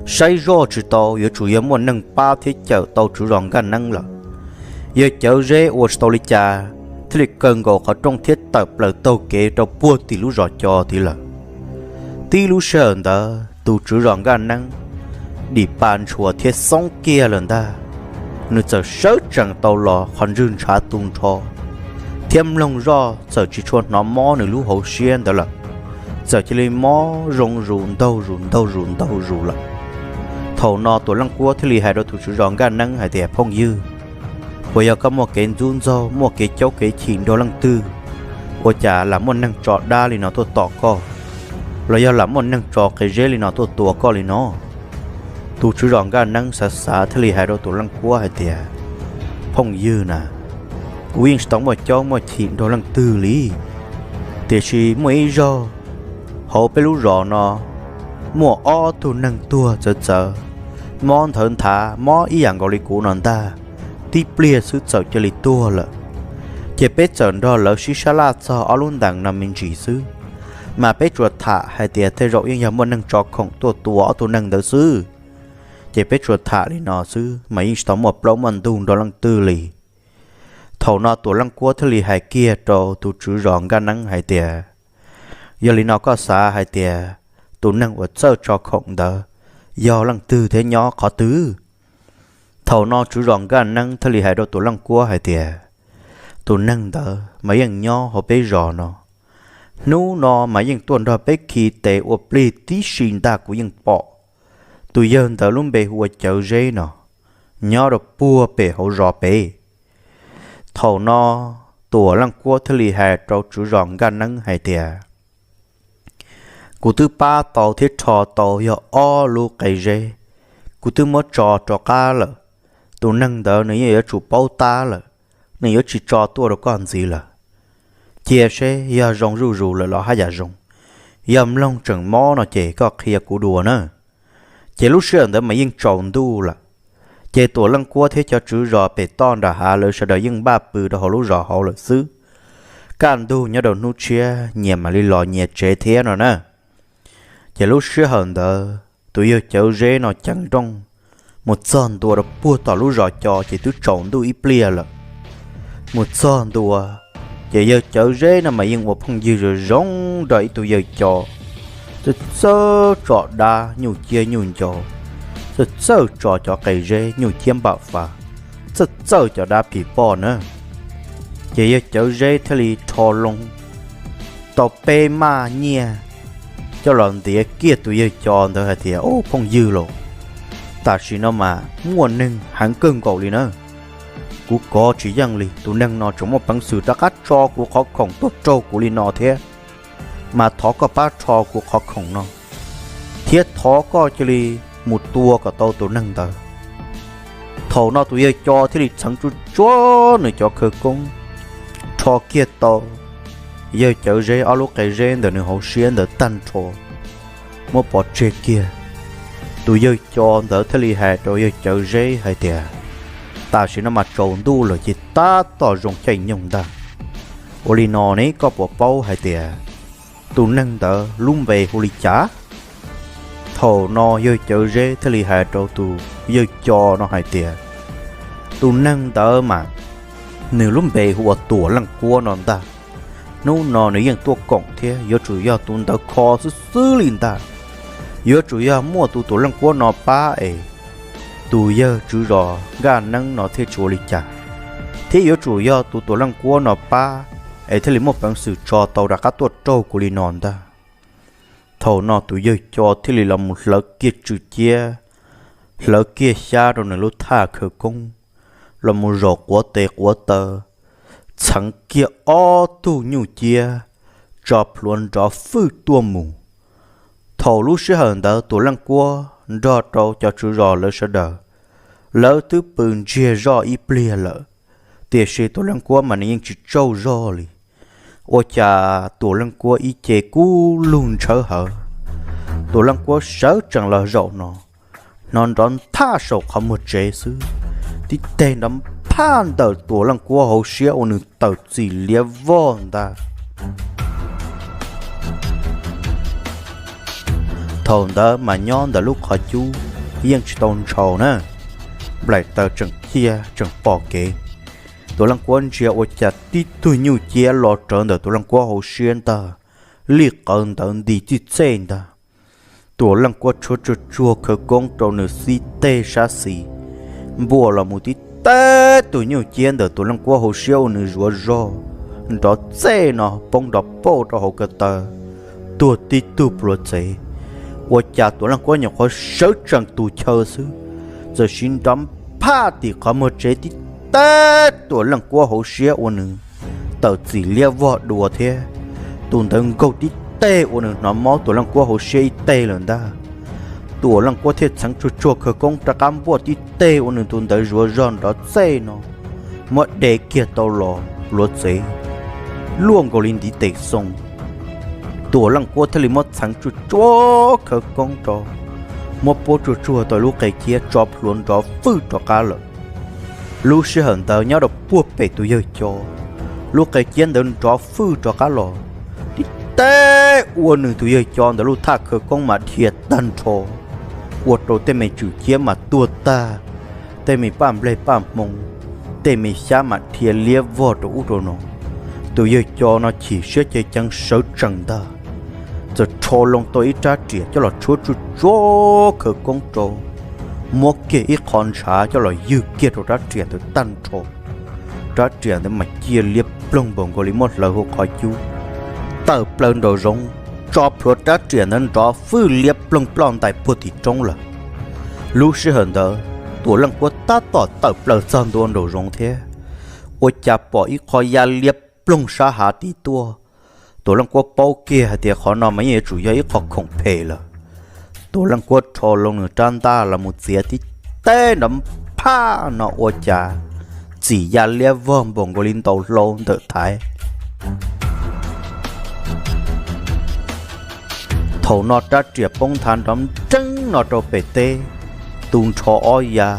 saib zoj tsis tau yuav tsum yog muaj neeg pab thiab cawm tau tswv zos Nkaj Neeb lawm. Yawg Cawv Zeb ua tsis tau li cas, thiaj li kaw nkaus qhov rooj thiab tawm plaws taug kev rau puag tim lub zos co tid lawm. Tib lub sij hawm ntawd tus tswv zos Nkaj Neeb dim pa ntshua thiab xoob kiag lawm ntag. Nws txawm sawv tsees tau los qhov ntswg ntshav tu nrho, thiab mloog zoj txawm tsis tshua hnov mob nws lub hauv siab ntawd lawm, txawm cia li mob zoo zus ntaug zus ntaug zus ntaug zus lawm. Thaum no Tuam Leej Kuab thiaj li hais rau tus tswv zos Nkaj Neeb hais tias, Phooj ywg, puas yog koj muaj kev ntxub ntxaug, muaj kev caub kev chim nrog leej twg, ua cas lam muaj neeg tso dab li no tuaj tom koj, los yog lam muaj neeg tso qe zeb li no tuaj tua koj li no? Tus tswv zos Nkaj Neeb xav xav thiaj li hais rau Tuam Leej Kuab hais tias, Phooj ywg na, kuv yeej tsis tau muaj caub muaj chim nrog leej twg li, tiam sis muaj ib zaug hauv peb lub zos no muaj ob tug neeg tuag txawv txawv, mob nthawv nthav mob ib yam nkaus li kuv no ntag, tib pliag xwb txawm cia li tuag lawm. Ces peb txawm nrog lawv sib sab laj txog ob lub ntees no me ntsis xwb, mas peb tsuas tham hais tias tej zaum yeej yog muaj neeg tso khoom tuaj tua ob tug neeg ntawd xwb. Ces peb tsuas tham li no xwb mas yeej tsis tau muaj plaub muaj ntug nrog leej twg li. Thaum no Tuam Leej Kuab thiaj li hais kiag rau tus tswv zos Nkaj Neeb hais tias, Yog li no koj xav hais tias tus neeg uas txawj tso khoom ntawd yog leej twg thiab nyob qhov twg? Thaum no tswv zos Nkaj Neeb thiaj li hais rau tus leej kuab hais tias, tus neeg ntawd mas yeej nyob hauv peb zos no. Hnub no mas yeej tuaj nrog peb khi tes ua plig tib si ntag, kuv yeej pom. Tus yawg ntawd lub npe hu ua Cawv Zeb no, nyob rau puag pem hauv zos pem. Thaum no Tuam Leej Kuab thiaj li hais rau tswv zos Nkaj Neeb hais tias, kuv twb pab tau thiab rho tau yog ob lub qe zeb, kuv twb muab tso rov qab lawm. Tus neeg ntawd nws yeej yuav tsum paub tab lawm, nws yuav tsis tso tuaj rau koj ntxiv lawm. Cia seb yog zoo zuj zus lawm los haj yam zoo, yog mloog tseem mob no ces koj qhia kuv dua na. Ces lub sij hawm ntawd mas yeej tsaus ntuj lawm. Ces Tuam Leej Kuab thiab cov tswv zos pem toj nram hav lawv sawv daws yeej npaj pw rau hauv lub zos hauv lawm xwb. Kaj ntug nyob rau hnub tshiab nyias mam li los nyias tsev thiab no na. Ces lub sij hawm ntawd tus yawg Cawv Zeb no ceev nrooj mus txog ntua rau puag tom lub zos co ces twb tsaus ntuj ib pliag lawm. Mus txog ntua, ces yawg Cawv Zeb no mas yeej ua phooj ywg zoo zoo nrog ib tug yawg co, txawj txawj tso dab nyuj ciab nyuj nco, txawj txawj tso cov qe zeb nyuj ciab npam fas, txawj txawj cov dab phim poj na. Ces yawg Cawv Zeb thiaj li rho loo tau peb maj nyiaj coj los ntiav kiag tus yawg co ntawd hais tias, ub phooj ywg lauj, tam sim no mas muaj neeg heev kawg nkaus li na. Kuv kov tsis yeej li, tus neeg no tseem muaj peev xwm rov qab tso kuv qhov khoom tuaj raug kuv li no thiab. Mas thov koj pab rho kuv qhov khoom no, thiab thov koj cia li mus tua kom tau tus neeg ntawd. Thaum no tus yawg co thiaj li txheev tsuj tsuag nws cov khawv koob, rho kiag tau yawg Cawv Zeb ob lub qe zeb ntawm nws hauv siab ntawd tag nrho, muab pov tseg kiag. Tus yawg co ntawd thiaj li hais rau yawg Cawv Zeb hais tias, tam sim no mas tsaus ntuj lawm ces tab tom zoo caij nyoog ntag. Ua li no ne koj puas paub hais tias tus neeg ntawd lub npe hu li cas? Thaum no yawg Cawv Zeb thiaj li hais rau tus yawg co no hais tias, tus neeg ntawd mas nws lub npe hu ua Tuam Leej Kuab no ntag. Hnub no nws yeej tuaj koom thiab, yuav tsum yog tus ntawd kho xwb xwb li ntag. Yuav tsum yog muaj tus Tuam Leej Kuab no pab es tus yawg tswv zos Nkaj Neeb no thiaj tsis ua li cas, thiab yuav tsum yog tus Tuam Leej Kuab no pab es thiaj li muaj peev xwm tso tau rov qab tuaj raug kuv li no ntag. Thaum no tus yawg co thiaj li los mus hlawv kiag tswm ciab, hlawv kiag xyab rau nws lub thaj khawv koob, los mus zaum quav tes quav taw, txheev kiag ob tug nyuj ciab tso plhuav nrov fwj tuaj mus. Thaum lub sij hawm ntawd Tuam Leej Kuab nrog rau cov tswv zos lawv sawv daws, lawv twb pw ntsiag zoj ib pliag lawm, tiam sis Tuam Leej Kuab mas nws yeej tsis tsaug zog li. Ua cas Tuam Leej Kuab ib ce kub lug ntshawv hawv, Tuam Leej Kuab sawv tsees los zaum no, hnov nrov nthaj saum qhov muag tsev xwb, tib teg nrov phaj ntawm Tuam Leej Kuab hauv siab ua nws tawm txim liab vog ntag. Thaum ntawd mas nyob ntawm lub qhov cub yeej tsis tau ntshaus na, nplaim taws tseem ciaj tseem pom kev. Tuam Leej Kuab ntsia ua cas tib tug nyuj ciab los rawv ntawm Tuam Leej Kuab hauv siab ntag, lij qawv ntawd nti txij txej ntag. Tuam Leej Kuab tshuab tsuag tsuag khawv koob rau nws xib teg sab xis, npuaj los mus tib teg tus nyuj ciab ntawm Tuam Leej Kuab hauv siab ua nws zuav zog nrov txej no poob nrov pauj rau hauv ko taw, tuag tib tug pluav txev. Ua cas Tuam Leej Kuab nyuam qhuav sawv tsees tus chaw xwb, txawm sis nrov phaj tim qhov muag tsev tib teg Tuam Leej Kuab hauv siab ua nws tawm txim liab vog dua thiab. Tus ntawd nkaug tib teg ua nws hnov mob Tuam Leej Kuab hauv siab ib teg lawm ntag. Tuam Leej Kuab thiaj txheev tsuag tsuag khawv koob rov qab npuaj tib teg ua nws tus ntawd zuav zog nrov txej no, muab de kiag tau los pluav txev luaj nkaus li ntiv tes xoo. Tuam Leej Kuab thiaj li muab txheev tsuag tsuag khawv koob rau, muab puab tsuag tsuag tau lub qe ciab tso plhuav nrov fwj rov qab lawm. Lub sij hawm ntawd nyob rau puag pem tus yawg co, lub qe ciab ntawd nrov fwj rov qab los, tib teg ua nws tus yawg co ntawd lub thaj khawv koob mas dhia tag nrho, ua rau tej me tswm ciab mas tuag tag, tej me paj nplej paj hmoo, tej me xyab mas dhia liab vog rau ub rau no. Tus yawg co no chim siab cev ceev sawv tsees ntag, rho loo tau ib rab riam coj los tshuab tsuag tsuag khawv koob rau, muab kiag ib qho ntshav coj los ywg kiag rau rab riam ntawd tag nrho. Rab riam ntawd mas ciaj liab ploog npaum nkaus li muab hlawv hauv qhov cub, tawm plaws nraum zoov, tso plhuav rab riam ntawd nrov fwj liab ploog ploj ntais puag tim roob lawm. Lub sij hawm ntawd Tuam Leej Kuab tab tom tawm plaws txog ntua nraum zoov thiab, ua cas pom ib qho ya liab ploog sab hav tid tuaj. Tuam Leej Kuab paub kiag hais tias qhov no mas yeej yuav tsum yog ib qho khoom phem lawm. Tuam Leej Kuab rho loo nws rab ntaj los mus txiav tib teb nrov phaj no ua cas txim ya liab vog npaum nkaus li ntaus hlau ntawm thaiv. Thaum no rab riam poob nthav nrov nreeb no rau pem teb, tu nrho ob ya,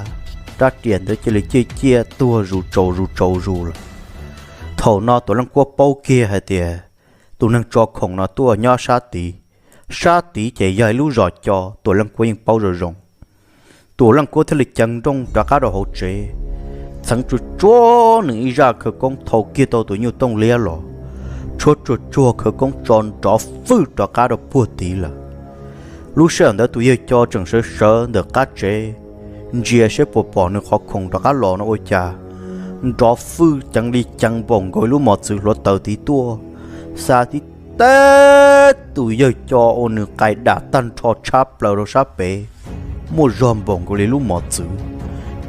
rab riam ntawd cia li ciaj ciaj tuag zus tsaus zus tsaus zus lawm. Thaum no Tuam Leej Kuab paub kiag hais tias tus neeg tso khoom no tuaj nyob sab tid, sab tid ces yog ib lub zos co, Tuam Leej Kuab yeej paub zoo zoo. Tuam Leej Kuab thiaj li ceev nrooj rov qab rau hauv tsev, txheev tsuag tsuag nws ib zaj khawv koob thau kiag tau tus nyuj tooj liab los, tshuab tsuag tsuag khawv koob tso nrov fwj rov qab rau puag tid lawm. Lub sij hawm ntawd tus yawg co tseem sawv sawv ntawm qab tsev, ntsia seb puas pom nws qhov khoom rov qab los no ua cas nrov fwj ceev li ceev npaum nkaus lub mos txwv hluav taws tid tuaj, xa tib teb tus yawg co uas nws qais dam tag nrho tshab plaws rau sab pem, muaj zog npaum nkaus li lub mos txwv,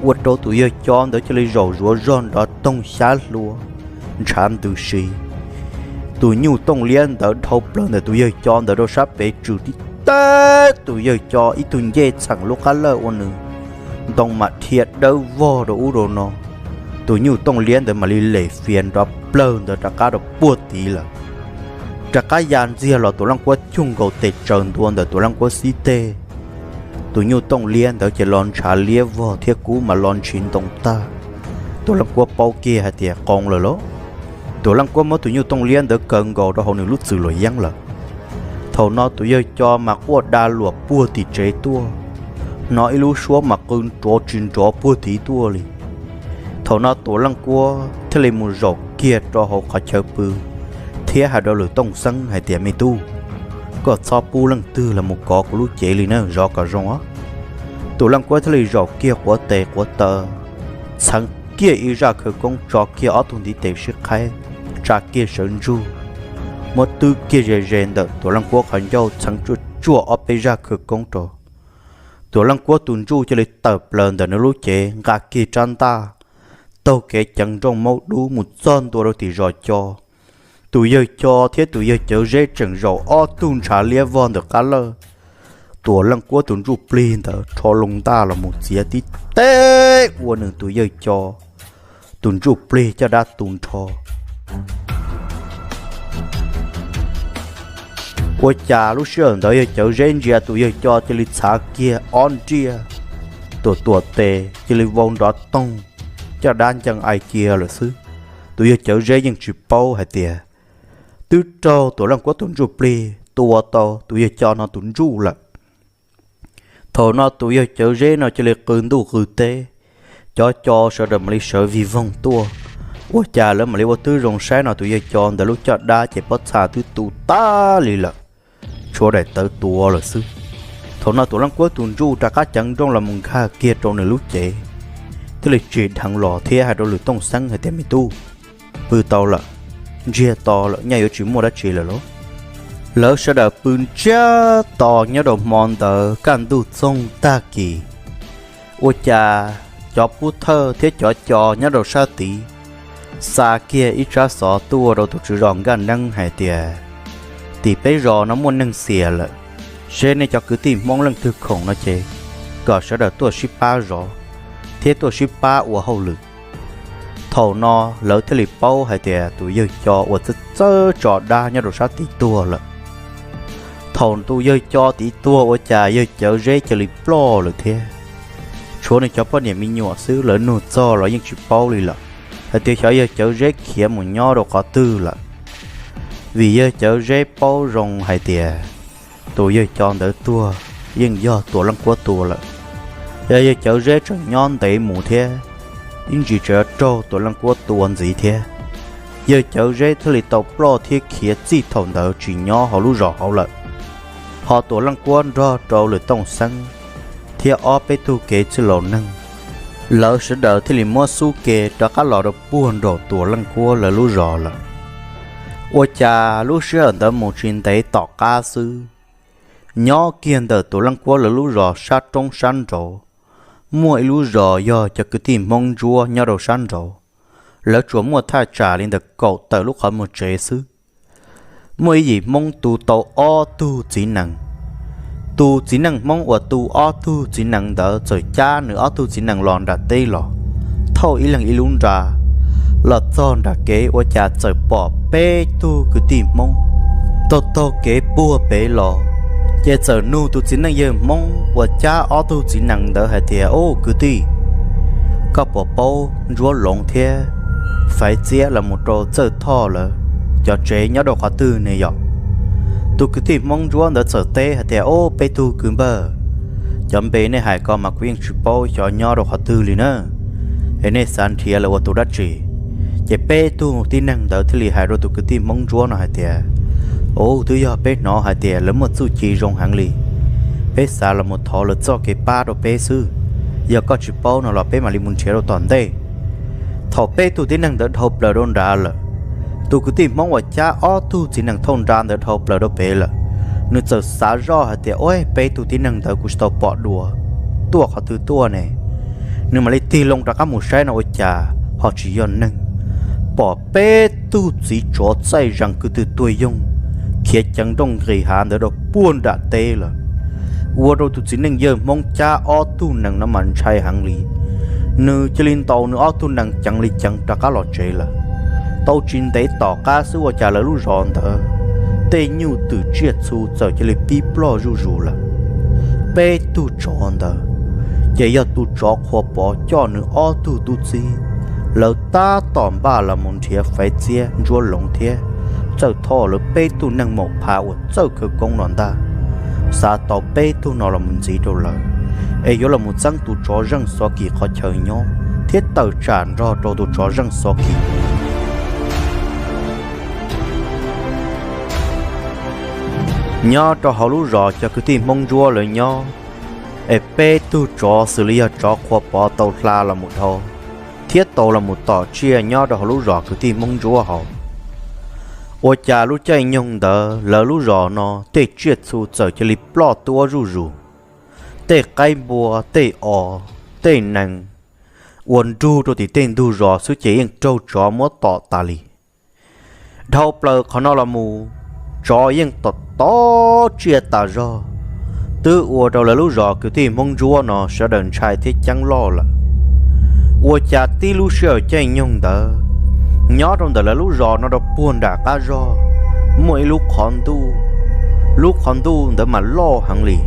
ua rau tus yawg co ntawd cia li zaum zuav zog nrov toog xyab hlua, ntshav ntws si. Tus nyuj tooj liab ntawd dhau plaws ntawm tus yawg co ntawd rau sab pem tswm tib teb tus yawg co ib tug ncej txheem lub qab lawj ua nws ntoo mam dhia dawb vog rau ub rau no. Tus nyuj tooj liab ntawd mam li lem fias nrov plawg ntawd rov qab rau puag tid lawm. Rov qab ya ntxiag los Tuam Leej Kuab cuj nkaus tes tsaws ntua ntawm Tuam Leej Kuab xib teg. Tus nyuj tooj liab ntawd ces los ntshav liab vog thiab kub mas los ntshis ntoo tag. Tuam Leej Kuab paub kiag hais tias qoo lawm lauj. Tuam Leej Kuab muab tus nyuj tooj liab ntawd kaw nkaus rau hauv nws lub txwm luam yeeb lawm. Thaum no tus yawg co mas quaj da luam puag tim tsev tuaj, hnov ib lub suab mas qw nrov tsis nrov puag tid tuaj li. Thaum no Tuam Leej Kuab thiaj li mus zaum kiag rau hauv qhov chaw pw thiab hais rau lwm Tooj Xeeb hais tias, Me tub, koj txhob pub leej twg los mus kov kuv lub cev li na, zov kom zoo os. Tuam Leej Kuab thiaj li zaum kiag quav tes quav taw, txheev kiag ib zaj khawv koob tso kiag ob tug ntiv tes sib qhaib, tsa kiag sawv ntsug, muab twb kiag ze ze ntawm Tuam Leej Kuab qhov ncauj txheev tsuaj tsuaj ob peb zaj khawv koob rau. Tuam Leej Kuab tus ntsuj cia li tawm plaws ntawm nws lub cev nqa kiag rab ntaj, taug kev ceev nrooj maub dub mus txog ntua rau tim zos co. Tus yawg co thiab tus yawg Cawv Zeb tseem zaum ob tug ntshav liab vog ntawm qab lawj. Tuam Leej Kuab tus ntsuj plig ntawd rho loo ntaj los mus txiav tib teb ua nws tus yawg co tus ntsuj plig caj dab tu nrho. Ua cas lub sij hawm ntawd yawg Cawv Zeb ntsia tus yawg co cia li txhav kiag ob nriaj, tuam tuam tes cia li vau nrov toog, caj dab ncees ai cia lawm xwb. Tus yawg Cawv Zeb yeej tsis paub hais tias twb raug Tuam Leej Kuab tus ntsuj plig tua tau tus yawg co no tus ntsuj lawm. Thaum no tus yawg Cawv Zeb no cia li qw ntuj qw teb, cov co sawv daws mam li sawv vig voog tuaj. Ua cas lawv mam li ua twb zoo saib no tus yawg co ntawd lub caj dab ces pob txha twb tu tag li lawm, tshuav daim tawv tuav lawm xwb. Thaum no Tuam Leej Kuab tus ntsuj rov qab ceev nrooj los mus nkag kiag rau nws lub cev, thiaj li tsim dheev los thiab hais rau lwm Tooj Xeeb hais tias, Me tub, pw tau lawm, ntsiag to lawm, nyaj yuav tsis muaj dab tsi lawm lauj. Lawv sawv daws pw ntsiag to nyob rau hmo ntawd kaj ntug txoog tag kis. Ua cas cov pub thawj thiab cov co nyob rau sab tid xa kiag ib tsab xov tuaj rau tus tswv zos Nkaj Neeb hais tias, Tim peb zos no muaj neeg xiam lawm, seb nej cov kwv tij Hmoob leej twg khoom no ces kom sawv daws tuaj sib pab zov thiab tuaj sib pab ua hauj lwm. Thaum no lawv thiaj li paub hais tias tus yawg co uas txawj txawj tso dab nyob rau sab tid tuag lawm. Thaum tus yawg co tid tuag ua cas yawg Cawv Zeb cia li ploj lawm thiab. Tshuav nws cov poj niam me nyuam xwb, lawv nug txog los yeej tsis paub li lawm hais tias xyov yawg Cawv Zeb khiav mus nyob rau qhov twg lawm. Vim yawg Cawv Zeb paub zoo hais tias tus yawg co ntawd tuag yeej yog Tuam Leej Kuab tua lawm. Yog yawg Cawv Zeb tseem nyob ntev mus thiab, ib ntsis tseem yuav raug Tuam Leej Kuab tua ntxiv thiab. Yawg Cawv Zeb thiaj li tau ploj thiab khiav txij thaum ntawd tsis nyob hauv lub zos hauv lawm. qhov Tuam Leej Kuab nrog rau Lwm Tooj Xeeb thiab ob peb tug kev txwj laus neeg, lawv sawv daws thiaj li muab xub ke rov qab los rau puag nraum Tuam Leej Kuab lawv lub zos lawm. Ua cas lub sij hawm ntawd mus tsis ntev tom qab xwb, nyob kiag ntawm Tuam Leej Kuab lawv lub zos sab roob sab nraud, muaj ib lub zos yog cov kwv tij Hmoob Ntsuab nyob rau sab nraud. Lawv tsuas muaj thaj tsam li ntawm kaum tawm lub qhov muag tsev xwb. Muaj ib yim Hmoob tu tau ob tug txiv nees. Tus txiv neej Hmoob uas tu ob tug txiv nees ntawd txawm cab nws ob tug txiv nees los nram teb los, thauj ib leeg ib lub nra, los txog nram kev ua cas txawm pom peb tug kwv tij Hmoob taug taug kev puag pem los, ces txawm nug tus txiv neej yawg Hmoob uas cab ob tug txiv nees ntawd hais tias, Ub, kwv tij, koj puas paub Ntsuab Loov thiab Faiv Txiab los mus rau Txawj Thoj lawv cov tsev nyob rau qhov twg ne yom? Tus kwv tij Hmoob Ntsuab ntawd txawm teb hais tias, Ub, peb tug kwv npawg, cov npe nej hais ko mas kuv yeej tsis paub xyov nyob rau qhov twg li na. Es nej xav nrhiav lawv ua tus dab tsi? Ces peb tug tib neeg ntawd thiaj li hais rau tus kwv tij Hmoob Ntsuab no hais tias, Ub, twb yog peb hnov hais tias lawv muaj txuj ci zoo heev li, peb xav los mus thov lawv txoj kev pab rau peb xwb. Yog koj tsis paub no los peb mam li mus nrhiav rau tom ntej. Thaum peb tug tib neeg ntawd dhau plaws rau nrad lawm, tus kwv tij Hmoob uas cab ob tug txiv nees thauj nra ntawd dhau plaws rau pem lawm, nws txawm xav zoj hais tias, Ub, peb tug tib neeg ntawd kuv tsis tau pom dua, tuaj qhov twg tuaj ne? Nws mam li tig loo rov qab mus saib no ua cas ho tsis yog neeg, pom peb tug txiv tsov txaij zees kwv tw tuag yoog khiav ceev nrooj nqis hav ntawd rau puag nram teb lawm. Ua rau tus txiv neej yawg Hmoob cab ob tug nees no mas ntshai heev li. Nws cia li ntaus nws ob tug nees ceev li ceev rov qab los tsev lawm. Tau tsis ntev tom qab xwb ua cas lawv lub zos ntawd tej nyuj twm tsiaj txhu txawm cia li pib ploj zuj zus lawm. Peb tug tsov ntawd ces yog tus tsov Qhua Pov coj nws ob tug tub txib, lawv tab tom npaj los mus nrhiav Faiv Txiab, Ntsuab Loov thiab Txawj Thoj lawv peb tug neeg maum pha uas txawj khawv koob no ntag. Xav tau peb tug no los mus ntxiv rau lawv, es yuav los mus txeeb tus tsov Zeej Xov Kis qhov chaw nyob thiab tawm tsam nrog rau tus tsov Zeej Xov Kis nyob rau hauv lub zos cov kwv tij Hmoob Ntsuab lawv nyob. Es peb tug tsov xws li yog tsov Qhua Pov tau hla los mus dhau thiab tau los mus tom tsiaj nyob rau hauv lub zos kwv tij Hmoob Ntsuab hauv. Ua cas lub caij nyoog ntawd lawv lub zos no tej tsiaj txhu txawm cia li ploj tuab zuj zus. Tej qaib npua, tej os, tej nees uas nrug rau tim tej ntug zos xwb ces yeej raug tsov muab tom tas li. Dhau plaws qhov no los mus, tsov yeej tom tom tsiaj tas zog, twb ua rau lawv lub zos kwv tij Hmoob Ntsuab no sawv daws ntshai thiab ceeb loj lawm. Ua cas tib lub sij hawm caij nyoog ntawd, nyob rau ntawm lawv lub zos no rau puag nram qab zog, muaj ib lub qhov ntuj. Lub qhov ntuj ntawd mas loj heev li,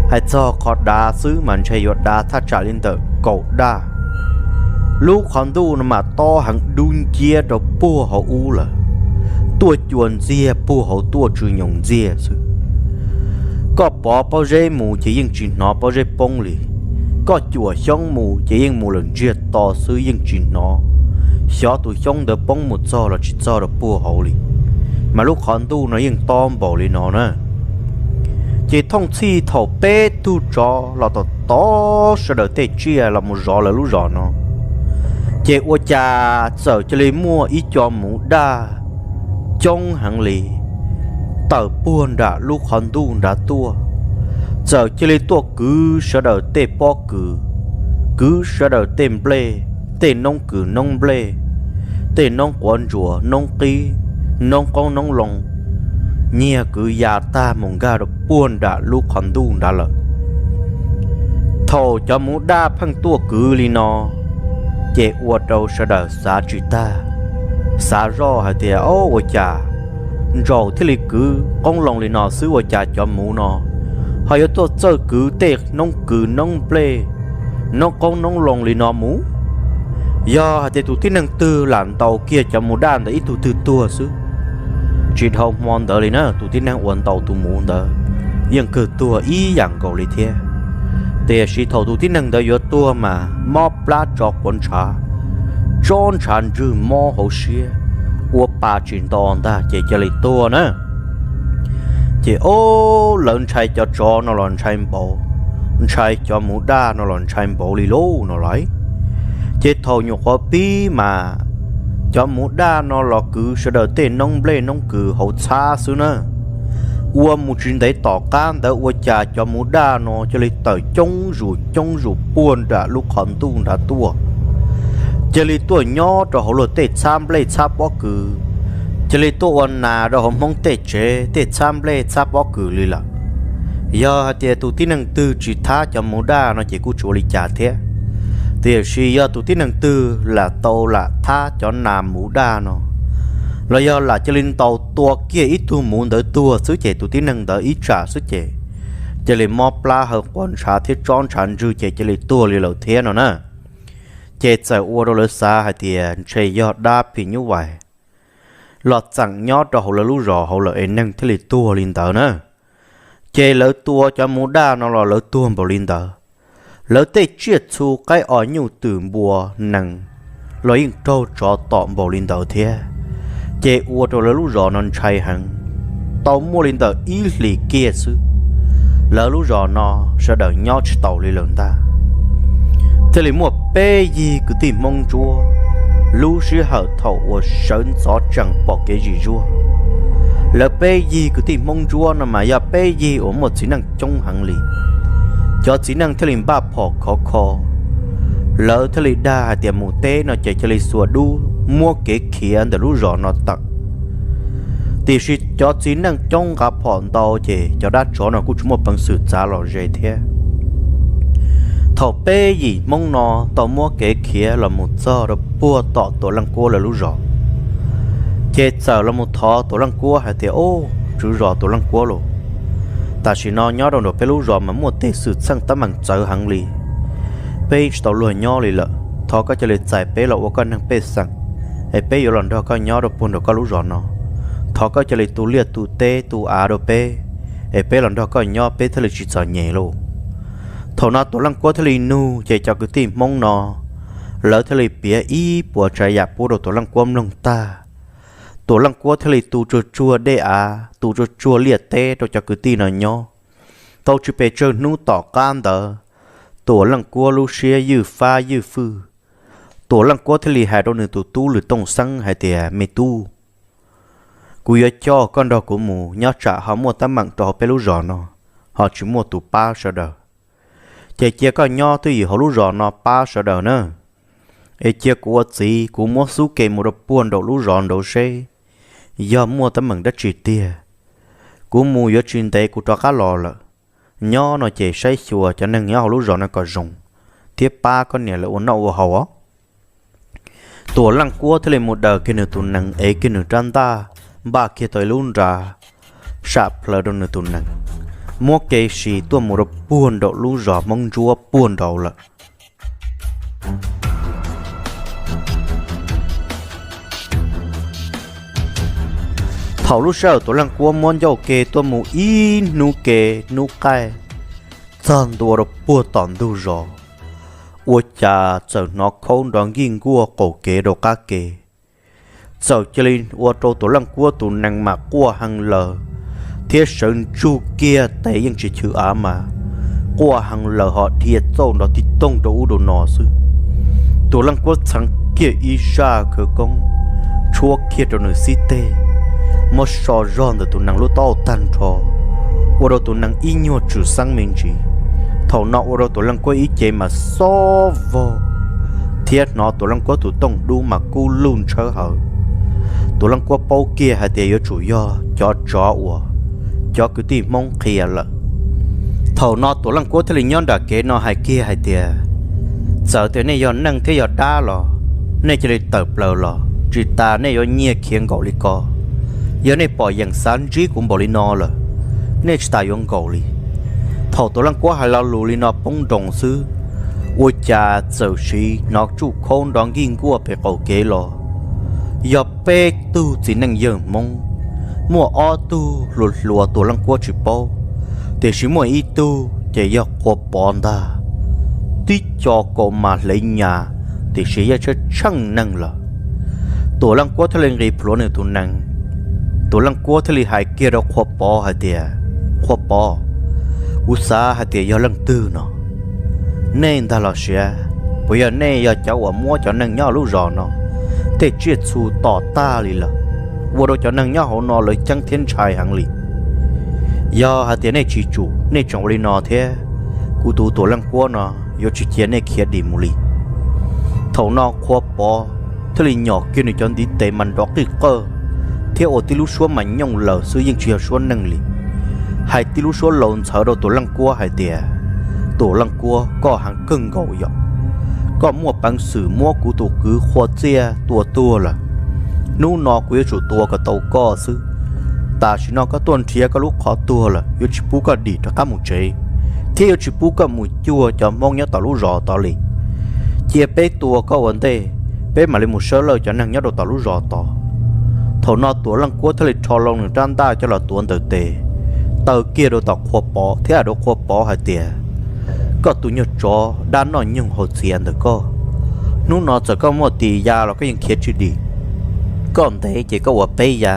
hais txog qhov dav xwb mas ntshe yuav dav thaj tsam li ntawm kaum daj. Lub qhov ntuj no mas tob heev dub nciab rau puag hauv ub lawm, tuaj cua ntxiag puag hauv tuaj tsw nyoos ntxiag xwb. Koj pov pob zeb mus ces yeej tsis hnov pob zeb poob li, koj cuam xyoob mus ces yeej mus lawm ntsiag to xwb yeej tsis hnov xyov tus xyoob ntawd poob mus txog los tsis txog rau puag hauv li. Mas lub qhov ntuj no yeej tob npaum li no na. Ces thooj txhij thaum peb tug tsov los tom tov sawv daws tej tsiaj los mus zov lawv lub zos no, ces ua cas txawm cia li muaj ib co muv daj coob heev li tawm puag nram lub qhov ntuj nrad tuaj, txawm cia li tuaj kwv sawv daws tej pob kws, kwv sawv daws tej nplej, tej noob kws noob nplej, tej noob quav ntsuas noob qib, noob qoob noob loo, nyiag kwv ya tag mus nkag rau puag nram lub qhov ntuj nrad lawm. Thaum cov muv daj pheej tuaj kwv li no, ces ua rau sawv daws xav tsis tag, xav zoj hais tias, Ob, ua cas ntsaum thiaj li kwv qoob loo li no xwb ua cas cov muv no ho yuav tuaj txawj kwv tej noob kws noob nplej, noob qoob noob loo li no mus? Yog hais tias tus tib neeg twg lam ntaus kiag cov muv daj ntawd ib tug twg tuag xwb. Tsis dhau hmo ntawd li na tus tib neeg uas ntaus tus muv ntawd yeej kawg tuag ib yam nkaus li thiab. Tiam sis thaum tus tib neeg ntawd yuav tuag mas mob plab tso quav ntshav, tsob ntshav ntswg mob hauv siab, ua pa tsis nto ntag ces cia li tuag na. Ces ob lawv ntshai cov tsov no los ntshai npaum, ntshai cov muv daj no los ntshai npaum li lauj no lauj. Ces thaum nyuam qhuav pib mas cov muv daj no los kwv sawv daws tej noob nplej noob kws hauv txhab xwb na. Ua mus tsis ntev tom qab ntawd ua cas cov muv daj no cia li tawm coob zus coob zus puag nram lub qhov ntuj nrad tuaj, cia li tuaj nyob rau hauv luag tej txhab nplej txhab pob kws, cia li tuaj ua nas rau hauv Hmoob tej tsev tej txhab nplej txhab pob kws li lawm. Yog hais tias tus tib neeg twg tsis thab cov muv daj no ces kuj tsis ua li cas thiab, tiam sis yog tus tib neeg twg lam tau lam thab cov nas muv daj no, los yog lam cia li ntaus tua kiag ib tug muv ntawd tuag xwb ces tus tib neeg ntawd ib tsam xwb ces cia li mob plab haw quas ntshav thiab tsob ntshav ntswg ces cia li tuag li lawm thiab no na. Ces txawm ua rau lawv xav hais tias ntshe yog dab phim nyuj vais los txeem nyob rau hauv lawv lub zos hauv lawm es neeg thiaj li tuag li ntawd na. Ces lawv tua cov muv daj no los lawv tuag npaum li ntawd. Lawv tej tsiaj txhu qaib os nyuj twm npua nees los yeej raug tsov tom npaum li ntawd thiab. Ces ua rau lawv lub zos no ntshai heev. Tau muaj li ntawm ib hlis kiag xwb, lawv lub zos no sawv daws nyob tsis taus li lawm ntag. Thiaj li muaj peb yig kwv tij Hmoob Ntsuab, lub sij hawm thaum uas sawv ntxov tsees pom kev zim zuag, lawv peb yig kwv tij Hmoob Ntsuab no mas yog peb yig uas muaj txiv neej coob heev li. Cov txiv neej thiaj li npaj phom khov kho, lawv thiaj li dag hais tias mus teb no ces cia li xuas dub muab kev khiav ntawm lub zos no tawm. Tiam sis cov txiv neej coob nqa phom ntau ces cov dab tsov no kuj tsis muaj peev xwm txav los ze thiab. Thaum peb yim Hmoob no tau muab kev khiav los mus txog rau puag tom Tuam Leej Kuab lawv lub zos, ces txawm los mus thov Tuam Leej Kuab hais tias, Ub, tswv zos Tuam Leej Kuab lauj, tam sim no nyob rau nram peb lub zos mas muaj tej xwm txheej teeb meem txawv heev li. Peb tsis tau luag nyob li lawm, thov koj cia li txais peb los ua koj neeg pej xeem, es peb yuav los nrog koj nyob rau puag nram koj lub zos no. Thov koj cia li tu liaj tu teb tu av rau peb, es peb los nrog koj nyob peb thiaj li tsis txom nyem lauj. Thaum no Tuam Leej Kuab thiaj li nug ces cov kwv tij Hmoob no lawv thiaj li piav ib puas tsav yam pub rau Tuam Leej Kuab mloog tag. Tuam Leej Kuab thiaj li tu tsuag tsuag dej av, tu tsuag tsuag liaj teb rau cov kwv tij no nyob. Tau tsis pes tsawg hnub tom qab ntawd, Tuam Leej Kuab lub siab ywj fab ywj fwj. Tuam Leej Kuab thiaj li hais rau nws tus tub Lwm Tooj Xeeb hais tias, Me tub, kuv yuav coj koj nrog kuv mus nyob tsam ho muaj teeb meem rau hauv peb lub zos no, ho tsis muaj tus pab sawv daws. Ces cia koj nyob twj ywm hauv lub zos no pab sawv daws na. Es cia kuv ua txiv kuv muab xub ke mus rau puag nraum lub zos nraud seb yog muaj teeb meem dab tsi tiag. Kuv mus yuav tsis ntev kuv rov qab los lawm. Nyob no ces saib xyuas cov neeg nyob hauv lub zos no kom zoo, thiab pab koj niam lawv ua noj ua haus os. Tuam Leej Kuab thiaj li mus daws kiag nws tus nees, ev kiag nws rab ntaj, npaj kiag tau ib lub nra sam plaws rau nws tus nees, muab kev si tuaj mus rau puag nraum lub zos Hmoob Ntsuab puag nraud lawm. Thaum lub sij hawm Tuam Leej Kuab muab ncauj ke tuaj mus ib hnub ke hnub qaij, txog ntua rau puag tom ntug zos, ua cas txawm hnov khaub nrov nkij nkuaj qaum kev rau qab ke. Txawm cia li ua rau Tuam Leej Kuab tus nees mas quaj heev lawm, thiab sawv ntsug kiag tes yeej tsis chwv av mas quaj heev lawm ho dhia txauj nrov tib toog rau ub rau no xwb. Tuam Leej Kuab txheev kiag ib zaj khawv koob, tshuab kiag rau nws xib teg, muab so zog ntawm tus nees lub taub hau tag nrho, ua rau tus nees ib nyuag tswm xeeb me ntsis. Thaum no ua rau Tuam Leej Kuab ib ce mas xob vog, thiab hnov Tuam Leej Kuab tus tooj dub mas kub lug ntshawb hawv. Tuam Leej Kuab paub kiag hais tias yuav tsum yog cov tsov uas cov kwv tij Hmoob qhia lawm. Thaum no Tuam Leej Kuab thiaj li nyob nram kev no hais kiag hais tias, Txawm tias nej yog neeg thiab yog dab los nej cia li tawm plaws los, tsis tas nej yuav nyiag khiav nkaum li ko. Yog nej pom yeem xav ntsib kuv npaum li no lawm, nej tsis tas yuav nkaum li. Thaum Tuam Leej Kuab hais lo lus li no poob nroos xwb, ua cas txawm siv hnov tsuj khaub nrov nkij nkuaj pem qaum kev los, yog peb tug txiv neej yawg Hmoob. Muaj ob tug hluas hluas Tuam Leej Kuab tsis paub, tiam sis muaj ib tug ces yog qhua pov ntag, tib co kaus mas hle nyas, tiam sis yeej tsheej tsheej neeg lawm. Tuam Leej Kuab thiaj li nqis plhuav nws tus nees, Tuam Leej Kuab thiaj li hais kiag rau Qhua Pov hais tias, Qhua Pov, kuv xav hais tias yog leej twg no? Nej ntag los sis puas yog nej yog cov uas muab cov neeg nyob lub zos no tej tsiaj txhu tom tag li lawm, ua rau cov neeg nyob hauv no lawv ceeb thiab ntshai heev li? Yog hais tias nej tsis tsum, nej tseem ua li no thiab, kuv tus Tuam Leej Kuab no yuav tsis cia nej khiav dim mus li. Thaum no Qhua Pov thiaj li nyom kiag nws cov ntiv tes mas nrov qij qawj thiab ua tib lub suab mas nyooj lawm xwb, yeej tsis yog suab neeg li. Hais tib lub suab laus ntxhawv rau Tuam Leej Kuab hais tias, Tuam Leej Kuab, koj heev kawg nkaus yom. Koj muaj peev xwm muab kuv tus kwv Qhua Txiaj tua tuag lawm. Hnub no kuv yuav tsum tua kom tau koj xwb. Tam sim no koj tuaj nrhiav koj lub qhov tuag lawm, yuav tsis pub koj dim rov qab mus tsev, thiab yuav tsis pub koj mus cuag cov Hmoob nyob tom lub zos tod li. Cia peb tua koj ua ntej, peb mam li mus sawb lawj cov neeg nyob rau tom lub zos tod. Thaum no Tuam Leej Kuab thiaj li rho loo nws rab ntaj coj los tuav ntawm tes, taw kiag rau tom Qhua Pov thiab hais rau Qhua Pov hais tias, Koj tus nyuag tsov dab noj nyoog haus txiav ntawm koj, hnub no txawm koj muaj tis ya los koj yeej khiav tsis dim. Koj ntev ces koj ua peb ya,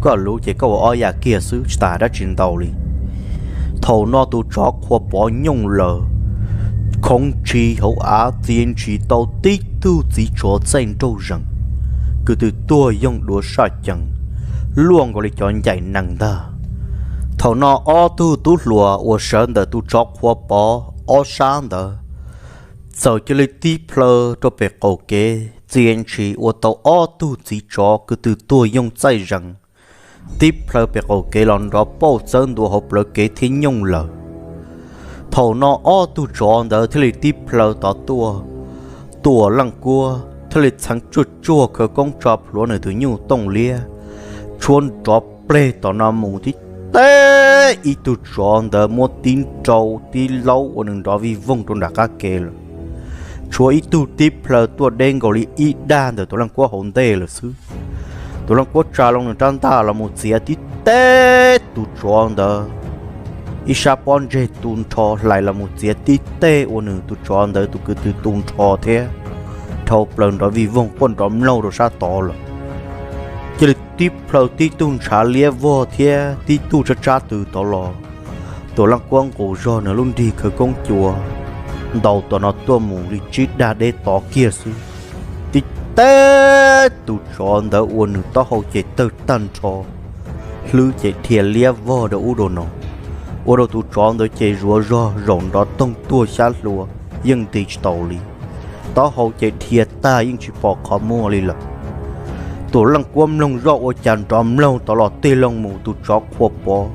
koj luv ces koj ua ob ya kiag xwb, tsis tas dab tsi ntau li. Thaum no tus tsov Qhua Pov nyooj lawm, khoov ntshis hauv av txia ntshis tau tib tug txiv tsov txaij nraug zees, kwv tw tuag yoog duav saj cees, luaj nkaus li cov ncaim nees ntag. Thaum no ob tug tub hluas uas sawv ntawm tus tsov Qhua Pov ob sab ntawd txawm cia li tib plhaw rau pem qaum kev txia ntshis ua tau ob tug txiv tsov kwv tw tuag yoog txaij zees tib plhaw pem qaum kev los nrov pauj txawb ntua hauv plawv kev thiab nyooj lawm. Thaum no ob tug tsov ntawd thiaj li tib plhaw tod tuaj, Tuam Leej Kuab thiaj li txheev tsuaj tsuag khawv koob tso plhuav nws tus nyuj tooj liab, tshuab nrov pleg tom no mus tib teb ib tug tsov ntawd muab tib nrau tib laub ua nws nrov vij voog rau nram qab ke lawm. Tshuav ib tug tib plhaw tuaj deb nkaus li ib dag ntawm Tuam Leej Kuab hauv ntej lawm xwb. Tuam Leej Kuab tsa loo nws rab ntaj los mus txiav tib teb tus tsov ntawd, ib sab pob ntseg tu nrho hlais los mus txiav tib teg ua nws tus tsov ntawd tus kwv tw tu nrho thiab dhau plaws nrov vij voog quaj nrov mlaug rau sab tod lawm. Cia li tib plhaw tib tug ntshav liab vog thiab tib tug tsab tsab tw tod los, Tuam Leej Kuab nqus zog nws lub nrig khawv koob cua ntaus tom no tuaj mus li tsib dag deb tod kiag xwb. Tib teb tus tsov ntawd ua nws taub hau ces tawg tag nrho, hlwb ces dhia liab vog rau ub rau no, ua rau tus tsov ntawd ces zuav zog zaum nrov toog tuag xyab hlua, yeej nti tsis tau li. Taub hau ces dhia tag yeej tsis pom qhov muag li lawm. Tuam Leej Kuab mloog zoj ua cas nrov mloog tod los tig loo mus tus tsov Qhua Pov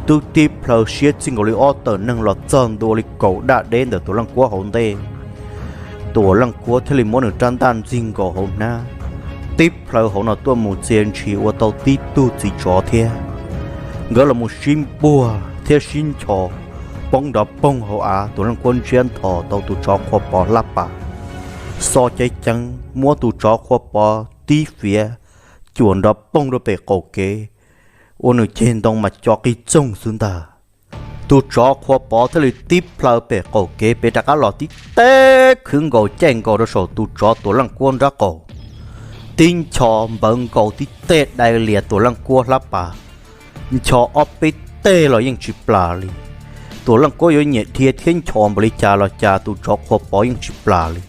twb tib plhaw siab txij nkaus li ob tawm neeg los txog ntua li kaum daj deb ntawm Tuam Leej Kuab hauv ntej. Tuam Leej Kuab thiaj li muab nws rab ntaj ntxig nkaus hauv hnab, tib plhaw hauv no tuaj mus txia ntshis ua tau tib tug txiv tsov thiab. Nkawd los mus sib npuag thiab sib nchos, poob nrov poog hauv av, Tuam Leej Kuab ntsiab nthos tau tus tsov Qhua Pov hlab pas, xo ceev ceev muab tus tsov Qhua Pov tib fiav, cuam nrov poog rau pem qaum kev, ua nws ceg ntoo mas co qig txoog xwb ntag. Tus tsov Qhua Pov thiaj li tib plhaw pem qaum kev pem rov qab los tib teb khwv nkaus caij nkaus rau saum tus tsov Tuam Leej Kuab nrab qaum, tib nchos npawv nkaus tib teg dai lias Tuam Leej Kuab hlab pas, nchos ob peb teg los yeej tsis plam li. Tuam Leej Kuab yuav nyiam dhia thiab nchos npaum li cas los cas tus tsov Qhua Pov yeej tsis plam li.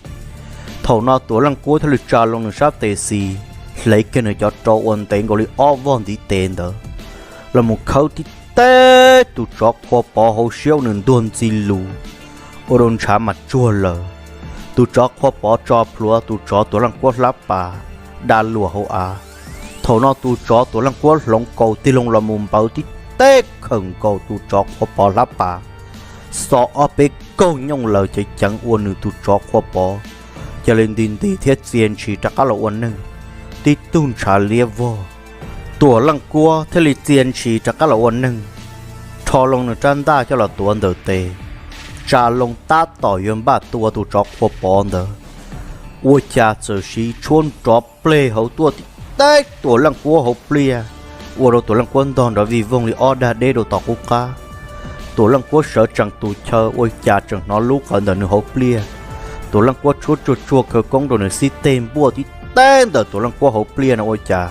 Thaum no Tuam Leej Kuab thiaj li tsa loo nws sab tes xis, hle kiag nws cov rau uas ntev nkaus li ob voj ntiv tes ntawd los mus khawb tib teb tus tsov Qhua Pov hauv siab ua nws ntuag ntxi lus, ua rau ntshav mas tsuag lawm. Tus tsov Qhua Pov tso plhuav tus tsov Tuam Leej Kuab hlab pas, da luam hauv av. Thaum no tus tsov Tuam Leej Kuab hloov kaus tig loo los mus npawv tib teb khawm nkaus tus tsov Qhua Pov hlab pas, xo ob peb kaug nyooj lawm ceev ceev ua nws tus tsov Qhua Pov cia li nti nti thiab txia ntshis rov qab los ua neeg, tib tug ntshav liab vog. Tuam Leej Kuab thiaj li txia ntshis rov qab los ua neeg, rho loo nws rab ntaj coj los tuav ntawm tes, tsa loo tab tom yuav npaj tua tus tsov Qhua Pov ntawd, ua cas txawm siv tshuab nrov pleg hauv tuaj tib teb Tuam Leej Kuab hauv pliaj, ua rau Tuam Leej Kuab ntog nrov vij voog li ob dag deb rau tom qub qab. Tuam Leej Kuab sawv tsees tus chaw ua cas tseem hnov lub qhawv ntawm nws hauv pliaj. Tuam Leej Kuab tshuab tsuag tsuag khawv koob rau nws xib teg npuaj tib teb ntawm Tuam Leej Kuab hauv pliaj no ua cas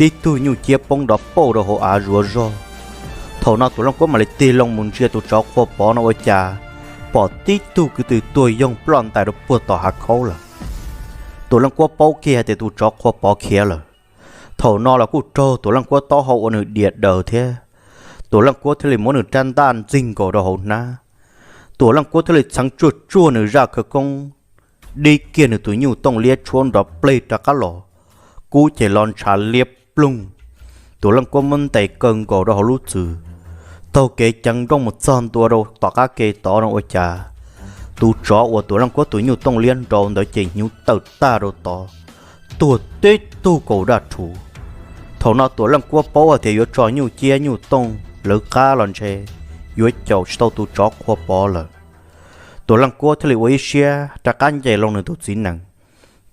tib tug nyuj ciab poob nrov pauj rau hauv av zuav zog. Thaum no Tuam Leej Kuab mam li tig loo mus ntsia tus tsov Qhua Pov no ua cas pom tib tug kwv tw tuag yoog ploj ntais rau puag tom hav khaub lawm. Tuam Leej Kuab paub kiag hais tias tus tsov Qhua Pov khiav lawm. Thaum no los kuj raug Tuam Leej Kuab taub hau ua nws diam daws thiab. Tuam Leej Kuab thiaj li muab nws rab ntaj ntxig nkaus rau hauv hnab. Tuam Leej Kuab thiaj li txheev tsuaj tsuaj nws zaj khawv koob, dib kiag nws tus nyuj tooj liab tshuab nrov plig rov qab los, kub ces lo ntshav liab ploog. Tuam Leej Kuab muab ntes kaw nkaus rau hauv lub txwm, taug kev ceev nrooj mus txog ntua rau tom qab ke tod no ua cas tus tsov uas Tuam Leej Kuab tus nyuj tooj liab nrau ntawd ces hnyuv tawm tag rau tod, tuag tib tug kaus daj rhuv. Thaum no Tuam Leej Kuab paub hais tias yuav tso nyuj ciab nyuj tooj lawv qab los ntshe yuav caum tsis tau tus tsov Qhua Pov lawm. Tuam Leej Kuab thiaj li ua ib siab rov qab nce loo nws tus txiv nees,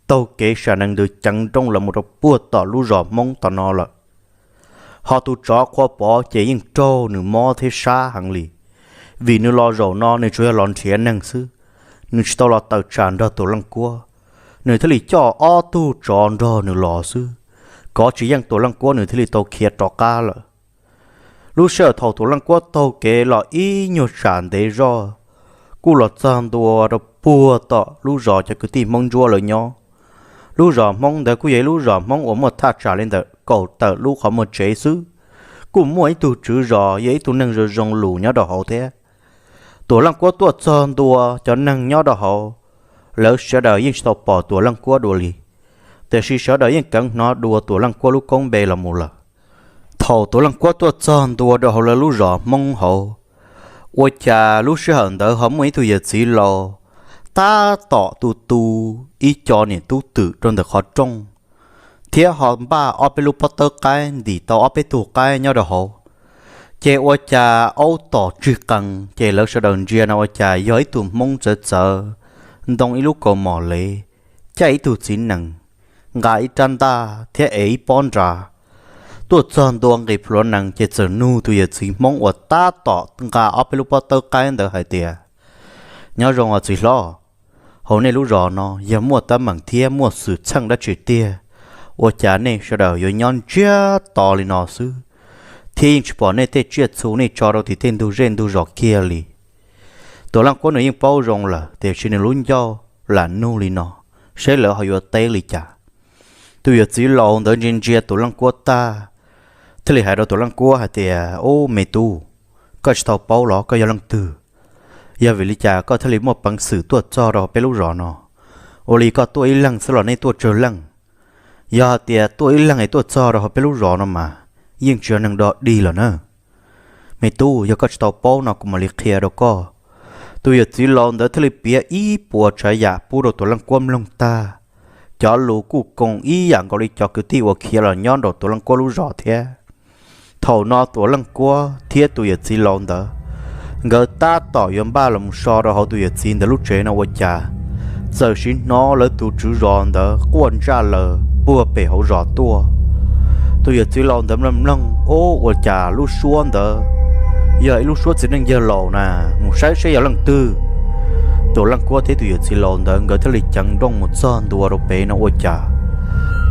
taug kev sam nees ntws ceev nrooj los mus rau puag tom lub zos Hmoob tom no lawm. Ho tus tsov Qhua Pov ces yeej raug nws mob thiab sab heev li, vim nws los zaum no nws tsuas yog los nrhiav neeg xwb, nws tsis tau los tawm tsam nrog Tuam Leej Kuab. Nws thiaj li coj ob tug tsov nrog nws los xwb, kov tsis yeej Tuam Leej Kuab nws thiaj li tau khiav rov qab lawm. Lub sij hawm thaum Tuam Leej Kuab taug kev los ib nyuag tsam ntev zog, kuj los txog ntua rau puag tom lub zos cov kwv tij Hmoob Ntsuab lawv nyob. Lub zos Hmoob ntawd kuj yog ib lub zos Hmoob uas muaj thaj tsam li ntawm kaum tawm lub qhov muag tsev xwb. Kuj muaj ib tug tswv zos yog ib tug neeg zoo zoo lus nyob rau hauv thiab. Tuam Leej Kuab tuaj txog ntua cov neeg nyob rau hauv, lawv sawv daws yeej tsis tau pom Tuam Leej Kuab dua li, tiam sis sawv daws yeej kheev hnov dua Tuam Leej Kuab lub koob npe los mus lawm. Thaum Tuam Leej Kuab tuaj txog ntua rau hauv lawv lub zos Hmoob hauv, ua cas lub sij hawm ntawd ho muaj ib tug yawm txiv laus tab tom tu tu ib co niam tub twm rau ntawm qhov rooj, thiab ho npaj ob peb lub pob tawb qaib ntim tau ob peb tug qaib nyob rau hauv. Ces ua cas aub tom tsig qees ces lawv sawv daws ntsia no ua cas yog ib tug Hmoob txawv txawv, ntoo ib lub kaus mom lev, caij ib tug txiv nees, nqa ib rab ntaj thiab ev ib pob nra, tuaj txog ntua nqis plhuav nees ces txawm nug tus yawm txiv Hmoob uas tab tom nqa ob peb lub pob tawb qaib ntawd hais tias, Nyob zoo os txiv hlob, hauv nej lub zos no yog muaj teeb meem thiab muaj xwm txheej dab tsi tiag, ua cas nej sawv daws yuav nyob ntsiag to li no xwb, thiab yeej tsis pom nej tej tsiaj txhu nej tso rau tim tej ntug zej ntug zos kiag li? Tuam Leej Kuab nws yeej paub zoo lawm tiam sis nws lub ncauj lam nug li no, saib lawv ho yuav teb li cas. Tus yawm txiv laus ntawd ntsia ntsia Tuam Leej Kuab tag, thiaj li hais rau Tuam Leej Kuab hais tias, Ub me tub, koj tsis tau paub los koj yog leej twg? Yog vim li cas koj thiaj li muaj peev xwm tuaj txog rau hauv peb lub zos no? Ua li koj tuaj ib leeg xwb los nej tuaj tsawg leej? Yog hais tias tuaj ib leeg es tuaj txog rau hauv peb lub zos no mas yeej tsis yog neeg dog dig lawm na. Me tub, yog koj tsis tau paub no kuv mam li qhia rau koj. Tus yawm txiv laus ntawd thiaj li piav ib puas tsav yam pub rau Tuam Leej Kuab mloog tag. Cov lus kuj koom ib yam nkaus li cov kwv tij uas khiav los nyob nraum Tuam Leej Kuab lub zos thiab. Thaum no Tuam Leej Kuab thiab tus yawm txiv laus ntawd, nkawd tab tom yuav npaj los mus so rau hauv tus yawm txiv ntawd lub tsev no ua cas, txawm sim hnov lawv tus tswv zos ntawd quaj ntsaj laws puag pem hauv zos tuaj. Tus yawm txiv laus ntawd mloog mloog, Ub, ua cas lub suab ntawd yog ib lub suab txiv neej yawg laus na, mus saib saib yog leej twg. Tuam Leej Kuab thiab tus yawm txiv laus ntawd nkawd thiaj li ceev nrooj mus txog ntua rau pem no ua cas,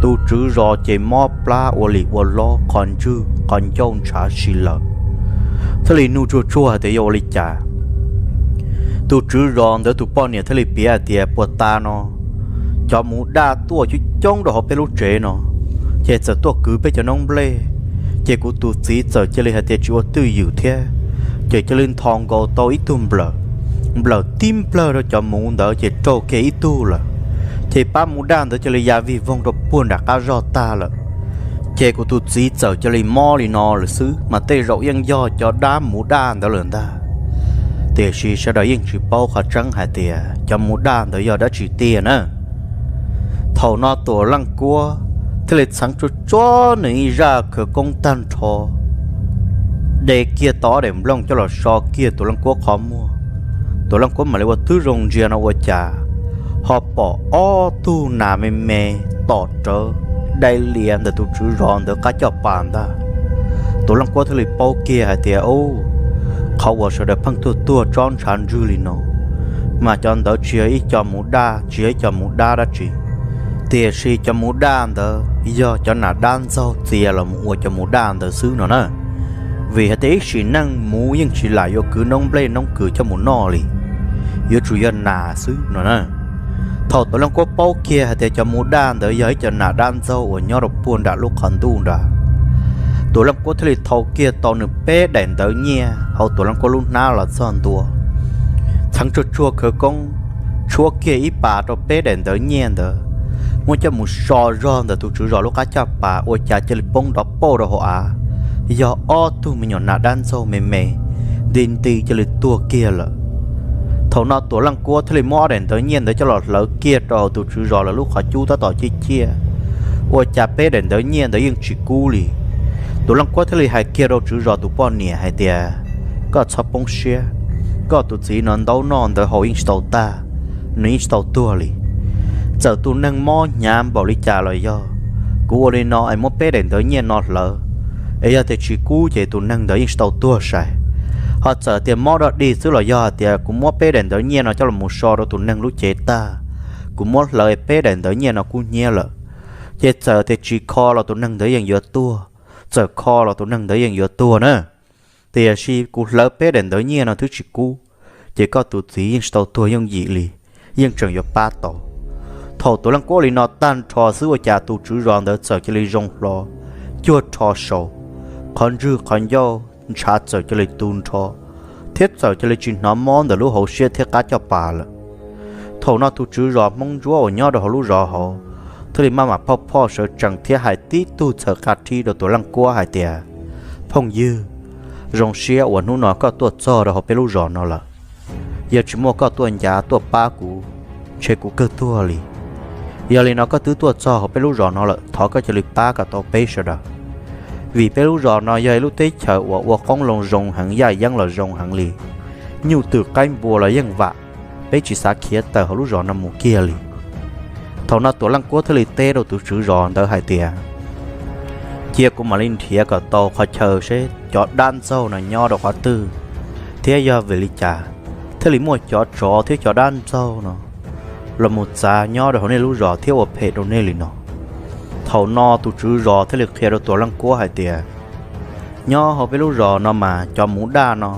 tus tswv zos ces mob plab ua li ua lob, qhov ntswg qhov ncauj ntshav si lawm. Thiaj li nug tsuag tsuag hais tias yog ua li cas. Tus tswv zos ntawd tus poj niam thiaj li piav hais tias puag ta no, cov muv daj tuaj coob coob rau hauv peb lub tsev no, ces txawm tuaj kwv peb cov noob nplej, ces kuv tus txiv txawm cia li hais tias tsis ua twj ywm thiab, ces cia li ntho nkaus tau ib tug nplawm, nplawm tib nplawg rau cov muv ntawd ces raug kiag ib tug lawm. Ces pab muv daj ntawd cia li ya vij voog rau puag nram qab zog tag lawm. Ces kuv tus txiv txawm cia li mob li no lawm xwb, mas tej zaum yeej yog cov dab muv daj ntawd lawm ntag. Tiam sis sawv daws yeej tsis paub qhov tseeb hais tias cov muv daj ntawd yog dab tsi tiag na. Thaum no Tuam Leej Kuab thiaj li txheev tsuag tsuag nws ib zaj khawv koob tag nrho, de kiag tau ob daim nplooj coj los so kiag Tuam Leej Kuab qhov muag. Tuam Leej Kuab mam li ua tib zoo ntsia no ua cas, ho pom ob tug nas me me tom rawv dai lias ntawm tus tswv zos ntawd qab coj pas ntag. Tuam Leej Kuab thiaj li paub kiag hais tias, Ub, qhov uas sawv daws pheej tuag tuag tsob ntshav ntswg li no, mas cov ntawd tsis yog ib co muv daj, tsis yog ib co muv dab dab tsi. Tiam sis cov muv daj ntawd yog cov nas dab ntxaug txiav los mus ua cov muv daj ntawd xwb no na. Vim hais tias ib sim neej muv yeej tsis lam yuav kwv noob nplej noob kws coj mus noj li, yuav tsum yog nas xwb no na. Thaum Tuam Leej Kuab paub kiag hais tias cov muv daj ntawd yog ib cov nas dab ntxaug uas nyob rau puag nram lub qhov ntuj nrad, Tuam Leej Kuab thiaj li thau kiag tau nws peb daim ntawv nyiaj hauv Tuam Leej Kuab lub hnab los txog ntua, txheev tsuag tsuag khawv koob, tshuab kiag ib pas rau peb daim ntawv nyiaj ntawd, muab coj mus so zog ntawm tus tswv zos lub qab caj pas ua cas cia li poob nrov pauj rau hauv av, yog ob tug me nyuam nas dab ntxaug me me nti nti cia li tuag kiag lawm. Thaum no Tuam Leej Kuab thiaj li muab ob daim ntawv nyiaj ntawd coj los hlawv kiag rau hauv tus tswv zos lawv lub qhov cub tab tom ciaj ciaj, ua cas peb daim ntawv nyiaj ntawd yeej tsis kub li. Tuam Leej Kuab thiaj li hais kiag rau tswv zos tus poj niam hais tias, koj txhob poob siab, koj tus txiv no ntaub noj ntawv haus yeej tsis tau tag, nws yeej tsis tau tuag li. Txawm tus neeg mob hnyav npaum li cas los yog kuv ua li no es muab peb daim ntawv nyiaj no hlawv, es yog tias tsis kub ces tus neeg ntawd yeej tsis tau tuag sai. Ho txawm tias mob dog dig xwb los yog hais tias kuv muab peb daim ntawv nyiaj no coj los mus so rau tus neeg lub cev tag, kuv muab hlawv peb daim ntawv nyiaj no kub hnyiab lawm, ces txawm tias tsis kho los tus neeg ntawd yeej yuav tuag, txawm kho los tus neeg ntawd yeej yuav tuag na. Tiam sis kuv hlawv peb daim ntawv nyiaj no twb tsis kub, ces koj tus txiv yeej tsis tau tuag yooj yim li, yeej tseem yuav pab tau. Thaum Tuam Leej Kuab li no tag nrho xwb ua cas tus tswv zos ntawd txawm cia li zoo hlo, cuag rho saud, qhov ntswg qhov ncauj ntshav txawm cia li tu nrho, thiab txawm cia li tsis hnov mob ntawm lub hauv siab thiab qab caj pas lawm. Thaum no tus tswv zos Hmoob Ntsuab uas nyob rau hauv lub zos hauv thiaj li maj mam phauj phauj sawv tsees thiab hais tib tug txhaws qab rhib rau Tuam Leej Kuab hais tias, phooj ywg, zoo siab uas hnub no koj tuaj txog rau hauv peb lub zos no lawm. Yog tsis muaj koj tuaj ncav tuaj pab kuv, ntshe kuv kawg tuag li. Yog li no koj twb tuaj txog hauv peb lub zos no lawm, thov koj cia li pab kom tau peb sawv daws, vim peb lub zos no yog ib lub teb chaws uas ua qoob loo zoo heev, yaj yeeb los zoo heev li, nyuj twm qaib npua los yeej vam, peb tsis xav khiav tawm hauv lub zos no mus kiag li. Thaum no Tuam Leej Kuab thiaj li teb rau tus tswv zos ntawd hais tias, cia kuv mam li nrhiav kom tau qhov chaw seb cov dab ntxaug no nyob rau qhov twg, thiab yog vim li cas thiaj li muaj cov tsov thiab cov dab ntxaug no los mus txav nyob rau hauv nej lub zos thiab ua phem rau nej li no. Thaum no tus tswv zos thiaj li qhia rau Tuam Leej Kuab hais tias, nyob hauv peb lub zos no mas cov muv daj no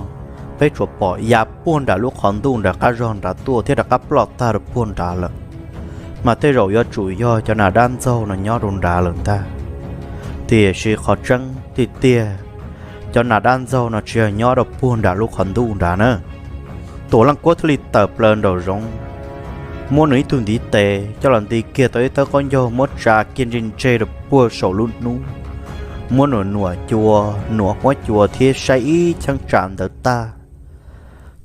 peb tsuas pom ya puag nram lub qhov ntuj nram qab zog nrad tuaj thiab rov qab ploj tag rau puag nrad lawm, mas tej zaum yuav tsum yog cov nas dab ntxaug no nyob rau nrad lawm ntag. Tiam sis qhov tseeb tiag tiag, cov nas dab ntxaug no tsis yog nyob rau puag nram lub qhov ntuj nrad na. Tuam Leej Kuab thiaj li tawm plaws nraum zoov, muab nws ib tug ntiv tes coj los nti kiag tau ib tawb qaub ncaug muab tsa kiag ntsej ntseg rau puag saum lub hnub, muab nws nuam cua, nuam huab cua thiab saib ib cheeb tsam ntawd tag.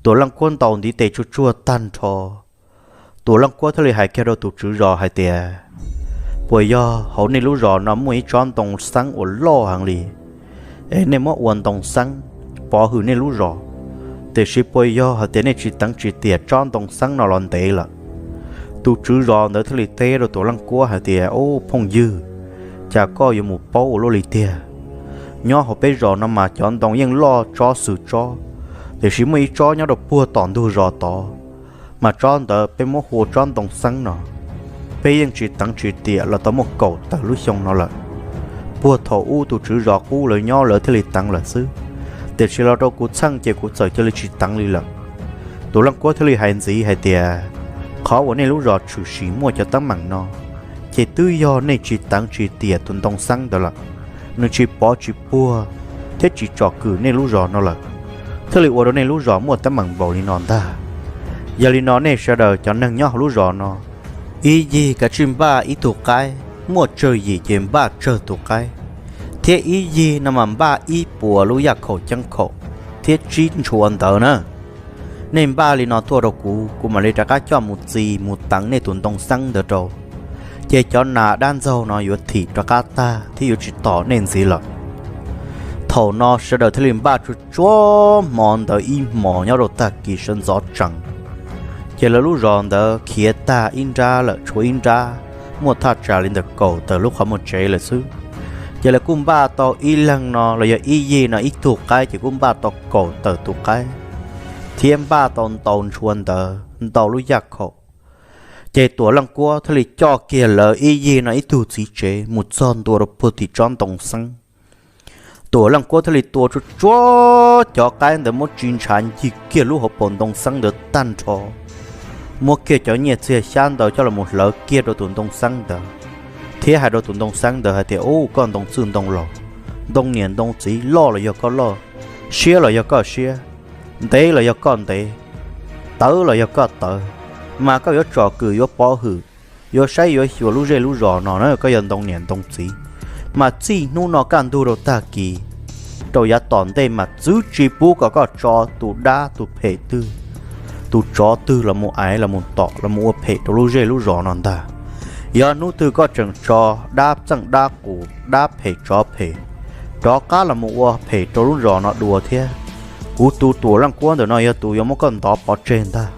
Tuam Leej Kuab ntaus ntiv tes tsuag tsuag tag nrho, Tuam Leej Kuab thiaj li hais kiag rau tus tswv zos hais tias, puas yog hauv nej lub zos no muaj ib tsob ntoo xeeb uas loj heev li, es nej muab ua ntoo xeeb pov hwm nej lub zos, tiam sis puas yog hais tias nej tsis teev tsis tiam tsob ntoo xeeb no los ntev lawm? Tus tswv zos ntawd thiaj li teb rau Tuam Leej Kuab hais tias, ub phooj ywg, cas koj yuav mus paub ua luaj li tiag? Nyob hauv peb zos no mas cov ntoo yeej loj tsob xwm tsob, tiam sis muaj ib tsob nyob rau puag tom ntug zos tod, mas tsob ntawd peb muab hu ua tsob ntoo xeeb no, peb yeej tsis teev tsis tiam los tau muaj kaum tawm lub xyoo no lawm. Puag thaum ub tus tswv zos qub lawv nyob lawv thiaj li teev lawm xwb, tiam sis los rau kuv txheej ces kuv txawm cia li tsis teev li lawm. Tuam Leej Kuab thiaj li hais ntxiv hais tias, qhov uas nej lub zos tshwm sim muaj cov teeb meem no, ces twb yog nej tsis teev tsis tiam tus ntoo xeeb ntawd lawm, nws tsis pov tsis puag thiab tsis tsom kwm nej lub zos no lawm, thiaj li ua rau nej lub zos muaj teeb meem npaum li no ntag. Yog li no nej sawv daws cov neeg nyob hauv lub zos no, ib yig kav tsij npaj ib tug qaib, muaj tsawg yim ces npaj tsawg tus qaib, thiab ib yig no mas npaj ib puas lub yaj khaum ceeb khaum thiab tsib ntshua ntawd na. Nej npaj li no tuaj rau kuv, kuv mam li rov qab coj mus txi mus teev nej tus ntoo xeeb ntawd rau, ces cov nas dab ntxaug no yuav thim rov qab tag thiab yuav tsis tom nej ntxiv lawm. Thaum no sawv daws thiaj li npaj tsuag tsuag hmo ntawd ib hmos nyob rau tag kis sawv ntxov tsees, ces lawv lub zos ntawd khiav tag ib nrab lawm tshuav ib nrab, muaj thaj tsam li ntawm kaum tawm lub qhov muag tsev lawm xwb. Ces lawv kuj npaj tau ib leeg no los yog ib yig no ib tug qaib ces kuj npaj tau kaum tawm tus qaib, thiab npaj tau ntau ntshua ntawd ntau lub yaj khaum. Ces Tuam Leej Kuab thiaj li coj kiag lawv ib yig no ib tug txiv tsev mus txog ntua rau puag tim tsob ntoo xeeb. Tuam Leej Kuab thiaj li tua tsuag tsuag cov qaib ntawd muab tsis ntshav ncig kiag lub hauv paus ntoo xeeb ntawd tag nrho, muab kiag cov nyiaj txiag xyab ntawd coj los mus hlawv kiag rau tus ntoo xeeb ntawd, thiab hais rau tus ntoo xeeb ntawd hais tias, Ub, koj ntoo txwj ntoo laus, ntoo niam ntoo txiv, loj los yog koj loj, siab los yog koj siab, ntev los yog koj ntev, tawv los yog koj tawv, mas koj yuav tsom kwm yuav pov hwm, yuav saib yuav xyuas lub zej lub zos no na, koj yog ntoo niam ntoo txiv, mas txij hnub no kaj ntug rau tag kis rau yav tom ntej mas txwv tsis pub kom koj tso tus dab tus phem twg, tus tsov twg los mus aiv los mus tom los mus ua phem rau lub zej lub zos no ntag. Yog hnub twg koj tseem tso dab txeej dab qus dab phem tsov phem rov qab los mus ua phem rau lub zos no dua thiab, kuv tus Tuam Leej Kuab ntawm no yog tus yuav muab koj ntov pov tseg ntag.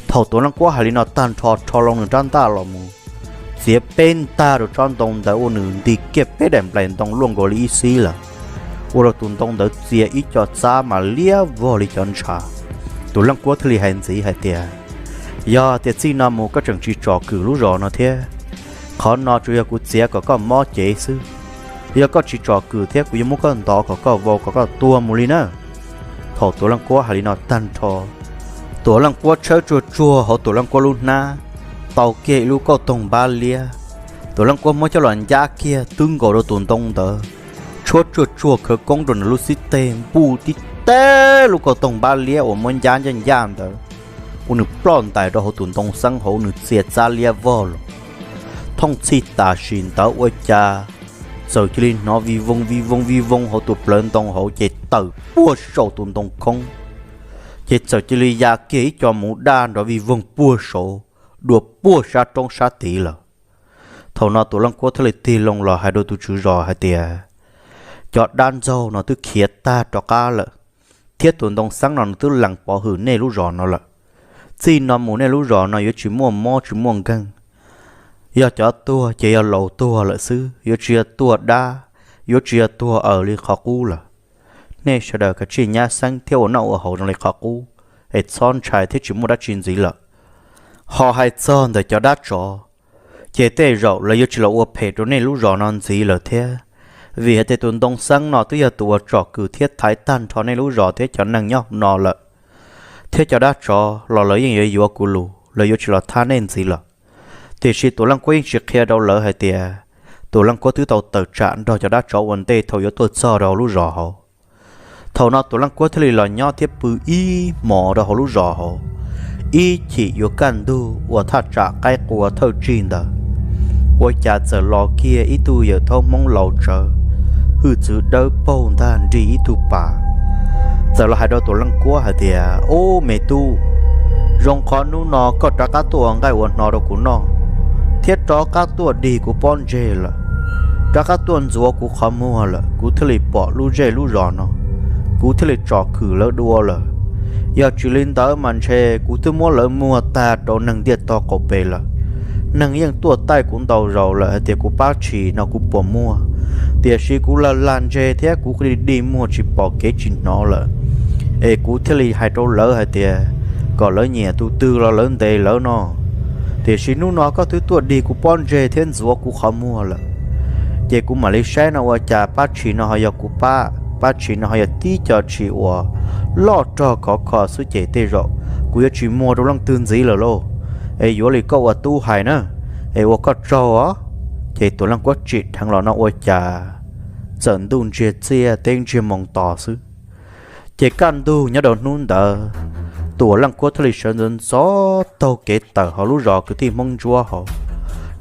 Thaum Tuam Leej Kuab hais li no tag nrho rho loo nws rab ntaj los mus txiav peb ntag rau tsob ntoo ntawd ua nws nti kiag peb daim nplaim ntoo luaj nkaus li ib xib lawm, ua rau tus ntoo ntawd txia ib co txab mas liab vog li cov ntshav. Tuam Leej Kuab thiaj li hais ntxiv hais tias, Yog tias txij no mus koj tseem tsis tsom kwm lub zos no thiab, qhov no tsuas yog kuv txiav kom koj mob cev xwb. Yog koj tsis tsom kwm thiab kuv yuav muab koj ntov kom koj vau kom koj tuag mus li na. Thaum Tuam Leej Kuab hais li no tag nrho, Tuam Leej Kuab tshawb tsuag tsuag hauv Tuam Leej Kuab lub hnab, tau kiag ib lub kauj toog npab liab. Tuam Leej Kuab muab coj los ncab kiag twb nkaus rau tus ntoo ntawd, tshuab tsuag tsuag khawv koob rau nws lub xib teg npuj tib teg lub kauj toog npab liab uas muab ncab ncaj ncaj ntawd, ua nws ploj ntais rau hauv tus ntoo xeeb hauv, nws txia txab liab vog los. Thooj txhij tam sim ntawd ua cas txawm cia li hnov vij voog vij voog vij voog hauv tus plawv ntoo hauv ces tawm puag saum tus ntoo khoob, ces txawm cia li ya kiag ib co muv daj nrov vij voog puag saud, dua puag sab roob sab tid lawm. Thaum no Tuam Leej Kuab thiaj li tig loo los hais rau tus tswv zos hais tias, Cov dab ntxaug no twb khiav tag rov qab lawm, thiab tus ntoo xeeb no nws twb lees pov hwm nej lub zos no lawm. Txij no mus nej lub zos no yuav tsis muaj mob tsis muaj nkeeg. Yog cov tuag ces yog laus tuag lawm xwb, yuav tsis yog tuag dab, yuav tsis yog tuag aws li qhov qub lawm. Nej sawv daws kav tsij nyab xeeb thiab ua noj ua haus zoo li qhov qub, es txhob ntshai thiab tsis muaj dab tsi ntxiv lawm. Ho hais txog ntawm cov dab tsov, ces tej zaum lawv yuav tsis los ua phem rau nej lub zos no ntxiv lawm thiab, vim hais tias tus ntoo xeeb no twb yog tus uas tsom kwm thiab thaiv tag nrho nej lub zos thiab cov neeg nyob no lawm. Thiab cov dab tsov los lawv yeej yuav yuav kuv lus, lawv yuav tsis los thab nej ntxiv lawm. Tiam sis Tuam Leej Kuab yeej tsis qhia rau lawv hais tias Tuam Leej Kuab twb tau tawm tsam nrog cov dab tsov ua ntej thaum yuav tuaj txog rau hauv lub zos hauv. Thaum no Tuam Leej Kuab thiaj li los nyob thiab pw ib hmos rau hauv lub zos hauv, ib chim yuav kaj ntug uas thaj tsam qaib qua thawj tsig ntawd, ua cas txawm los kiag ib tug yawm thaub Hmoob laus tsawv, hwj txwv dawb paug ntag nrig ib tug pas, txawm los hais rau Tuam Leej Kuab hais tias, Ub me tub, zoo qhov hnub no koj rov qab tuaj ua nqaij ua hno rau kuv noj, thiab rov qab tuaj dig kuv pob ntseg lawm, rov qab tuaj ntxuav kuv qhov muag lawm, kuv thiaj li pom lub zej lub zos no, kuv thiaj li tsom kwm lawv dua lawm. Yog tsis li ntawd mas ntshe kuv twb muab lawv muag tag rau neeg ntiaj tog qaum pes lawm. Neeg yeej tuaj taij kuv ntau zaus lawm hais tias kuv pab tshis no kuv puas muag, tiam sis kuv lag lag ntseg thiab kuv dig dig muag tsis pom kev tsis hnov lawm, es kuv thiaj li hais rau lawv hais tias kom lawv nyiam tus twg los lawv ntes lawv no. Tiam sis hnub no koj twb tuaj dig kuv pob ntseg thiab ntxuav kuv qhov muag lawm, ces kuv mam li saib no ua cas pab tshis no ho yog kuv pab, pab tshis no ho yog tib co tshis uas loj rog khov kho xwb ces tej zaum kuv yuav tsis muag rau leej twg ntxiv lawm lauj. Es yuav li koj ua tub hais na, es ua koj tsaug os. Ces Tuam Leej Kuab tsim dheev los no ua cas txawm ntuj ntsiag txiaj teb ntsiag moo to xwb. Ces kaj ntug nyob rau hnub ntawd, Tuam Leej Kuab thiaj li sawv ntxov ntxov taug kev tawm hauv lub zos kwv tij Hmoob Ntsuab hauv,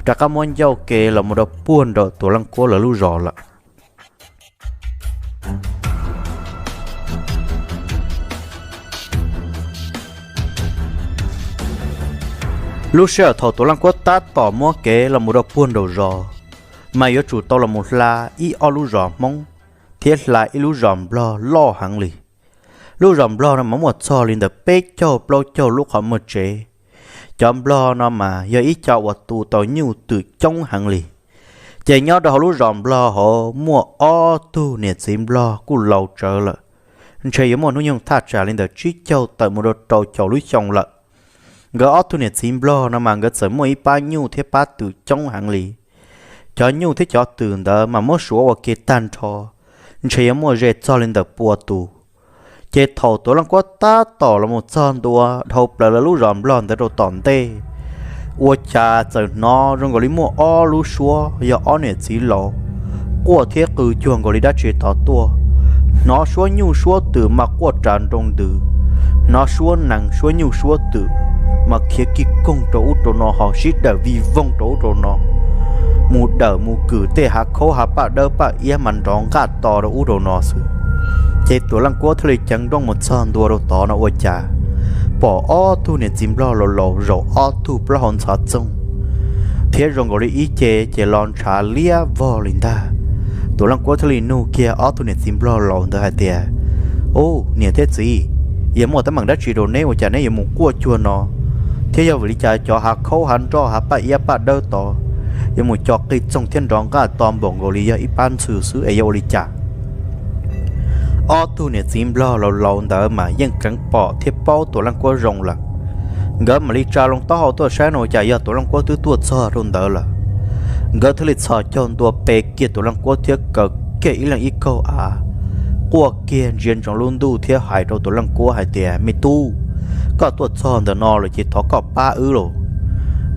rov qab muab ncauj ke los mus rau puag nraum Tuam Leej Kuab lawv lub zos lawm. Lub sij hawm thaum Tuam Leej Kuab tab tom muab kev los mus rau puag nraum zos, mas yuav tsum tau los mus hla ib ob lub zos Hmoob thiab hla ib lub zos Nplog loj heev li. Lub zos Nplog no mas muaj txog li ntawm peb caug plaub caug lub qhov muag tsev. Cov Nplog no mas yog ib co uas tu tau nyuj twm coob heev li. Ces nyob rau hauv lub zos Nplog hauv muaj ob tug niam txiv Nplog kuj laus tsawv lawm, ntshe yuav muaj hnub nyoog thaj tsam li ntawm tsib caug tawm mus rau rau caum lub xyoo lawm. Nkawd ob tug niam txiv nplog no mas nkawd txawm muaj ib pab nyuj thiab pab twm coob heev li. Cov nyuj thiab cov twm ntawd mas muab suav ua ke tag nrho, ntshe yuav muaj ze txog li ntawm pua tus. Ces thaum Tuam Leej Kuab tab tom los mus txog ntua dhau plaws lawv lub zos nplog ntawd rau tom ntej, ua cas txawm hnov zoo nkaus li muaj ob lub suab yog ob niam txiv laus quaj thiab qw cuag nkaus li dab tsi tod tuaj. Hnov suab nyuj suab twm mas quaj ras nroo ntws, hnov suab nees suab nyuj suab twm mas khiav kij koog rau ub rau no ho sib dawm vij voog rau ub rau no, mus dawm mus kwm tej hav khaub hav paj dawb paj iab mas nrov nqaj to rau ub rau no xwb. Ces Tuam Leej Kuab thiaj li ceev nrooj mus txog ntua rau tod no ua cas pom ob tug niam txiv nplog laus laus zaum ob tug plaub hau ntxhov txoog, thiab zoo nkaus li ib ce ces los ntshav liab vog li ntag. Tuam Leej Kuab thiaj li nug kiag ob tug niam txiv nplog laus ntawd hais tias, Ub, niam thiab txiv, yog muaj teeb meem dab tsi rau neb ua cas neb yuav mus quaj cuag no, thiab yog vim li cas cov hav khaub hav nroj hav paj iab paj dawb tod yuav mus co qig txoog thiab nrov nqaj to npaum nkaus li yog ib pab ntxhw xwb es yog ua li cas? Ob tug niam txiv nplog laus laus ntawd mas yeej keev pom thiab paub Tuam Leej Kuab zoo lawm. Nkawd mam li tsa loo taub hau tuaj saib no ua cas yog Tuam Leej Kuab twb tuaj txog rau ntawd lawm. Nkawd thiaj li txhos caug ntua pe kiag Tuam Leej Kuab thiab kaw kiag ib leeg ib kaug av, quaj kiag ntsia ntsoov lub ntuj thiab hais rau Tuam Leej Kuab hais tias, Me tub, koj tuaj txog ntawm no lawm ces thov koj pab wb lauj.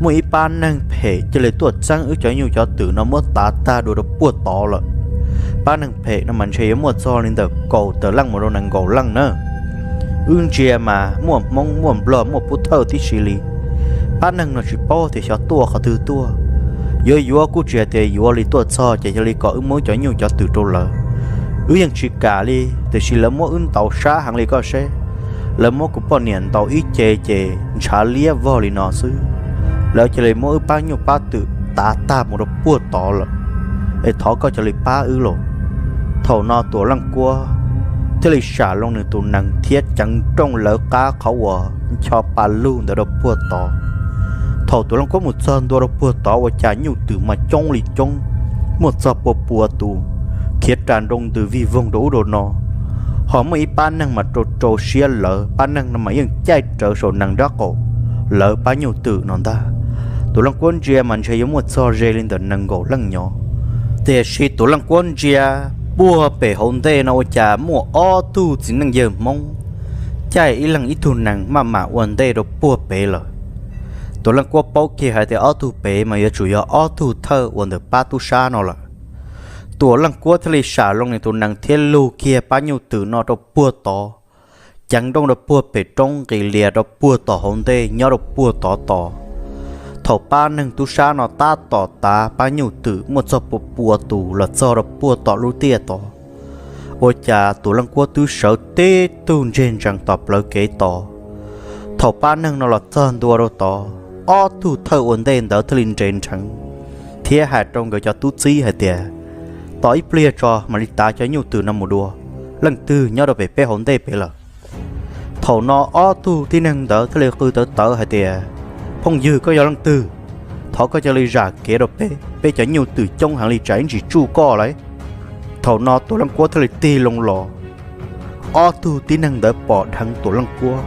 Muaj ib pab neeg phem cia li tuaj txeeb wb cov nyuj cov twm no muab tav tag dua rau puag tod lawm. Pab neeg phem no mas ntshe yuav muaj txog li ntawm kaum tawm leej mus rau nees nkaum leej na. Wb ntsia mas muaj Hmoob muaj Nplog muaj Pub Thawj tib si li. Pab neeg no tsis paub tias xyov tuaj qhov twg tuaj. Yuav yuav kuj tsis hais tias yuav li, tuaj txog ces cia li kom wb muab cov nyuj cov twm rau lawv. Wb yeej tsis kam li, tiam sis lawv muab wb ntaus sab heev li koj seb. Lawv muab kuv poj niam ntaus ib ce ces ntshav liab vog li no xwb. Lawv cia li muab wb pab nyuj pab twm tav tag mus rau puag tod lawm, es thov koj cia li pab wb lauj. Thaum no Tuam Leej Kuab thiaj li sam loo nws tus nees thiab ceev nrooj lawv qab qhov uas ncho pa lug ntawd rau puag tod. Thaum Tuam Leej Kuab mus txog ntua rau puag tod ua cas nyuj twm mas coob li coob, muaj txog pua pua tus, khiav ras nroo ntws vij voog rau ub rau no. Ho muaj ib pab neeg mas rau rau siab lawv, pab neeg no mas yeej caij rawv saum nees nraub qaum lawv pab nyuj twm no ntag. Tuam Leej Kuab ntsia mas ntshe yuav muaj txog ze li ntawm nees nkaum leej nyob. Tiam sis Tuam Leej Kuab ntsia puag pem hauv ntej no ua cas muaj ob tug txiv neej yawg Hmoob caij ib leeg ib tug nees maj mam ua ntej rau puag pem lawm. Tuam Leej Kuab paub kiag hais tias ob tug pem mas yuav tsum yog ob tug thawj uas ntawm pab tub sab no lawm. Tuam Leej Kuab thiaj li sam loo nws tus nees thiab lug kiag pab nyuj twm no rau puag tod, ceev nrooj rau puag pem roob nqis lias rau puag tom hauv ntej nyob rau puag tod tod. Thaum pab neeg tub sab no tab tom tav pab nyuj twm muaj txog pua pua tus los txog rau puag tom lub tiaj tod, ua cas Tuam Leej Kuab twb sawv tib tug ntseg ntsees tom plawv kev tos. Thaum pab neeg no los txog ntua rau tod, ob tug thawj ua ntej ntawd thiaj li nres nrheev thiab hais rau nkawd cov tub txib hais tias, Tos ib pliag tso mam li tav cov nyuj twm no mus dua, leej twg nyob rau pem peb hauv ntej pem lawm? Thaum no ob tug tib neeg ntawd thiaj li qw tawv tawv hais tias, Phooj ywg, koj yog leej twg? Thov koj cia li zam kev rau peb, peb cov nyuj twm coob heev li tsam ib ntsis tsuj koj lauj. Thaum no Tuam Leej Kuab thiaj li tig loo los, ob tug tib neeg ntawd pom dheev Tuam Leej Kuab,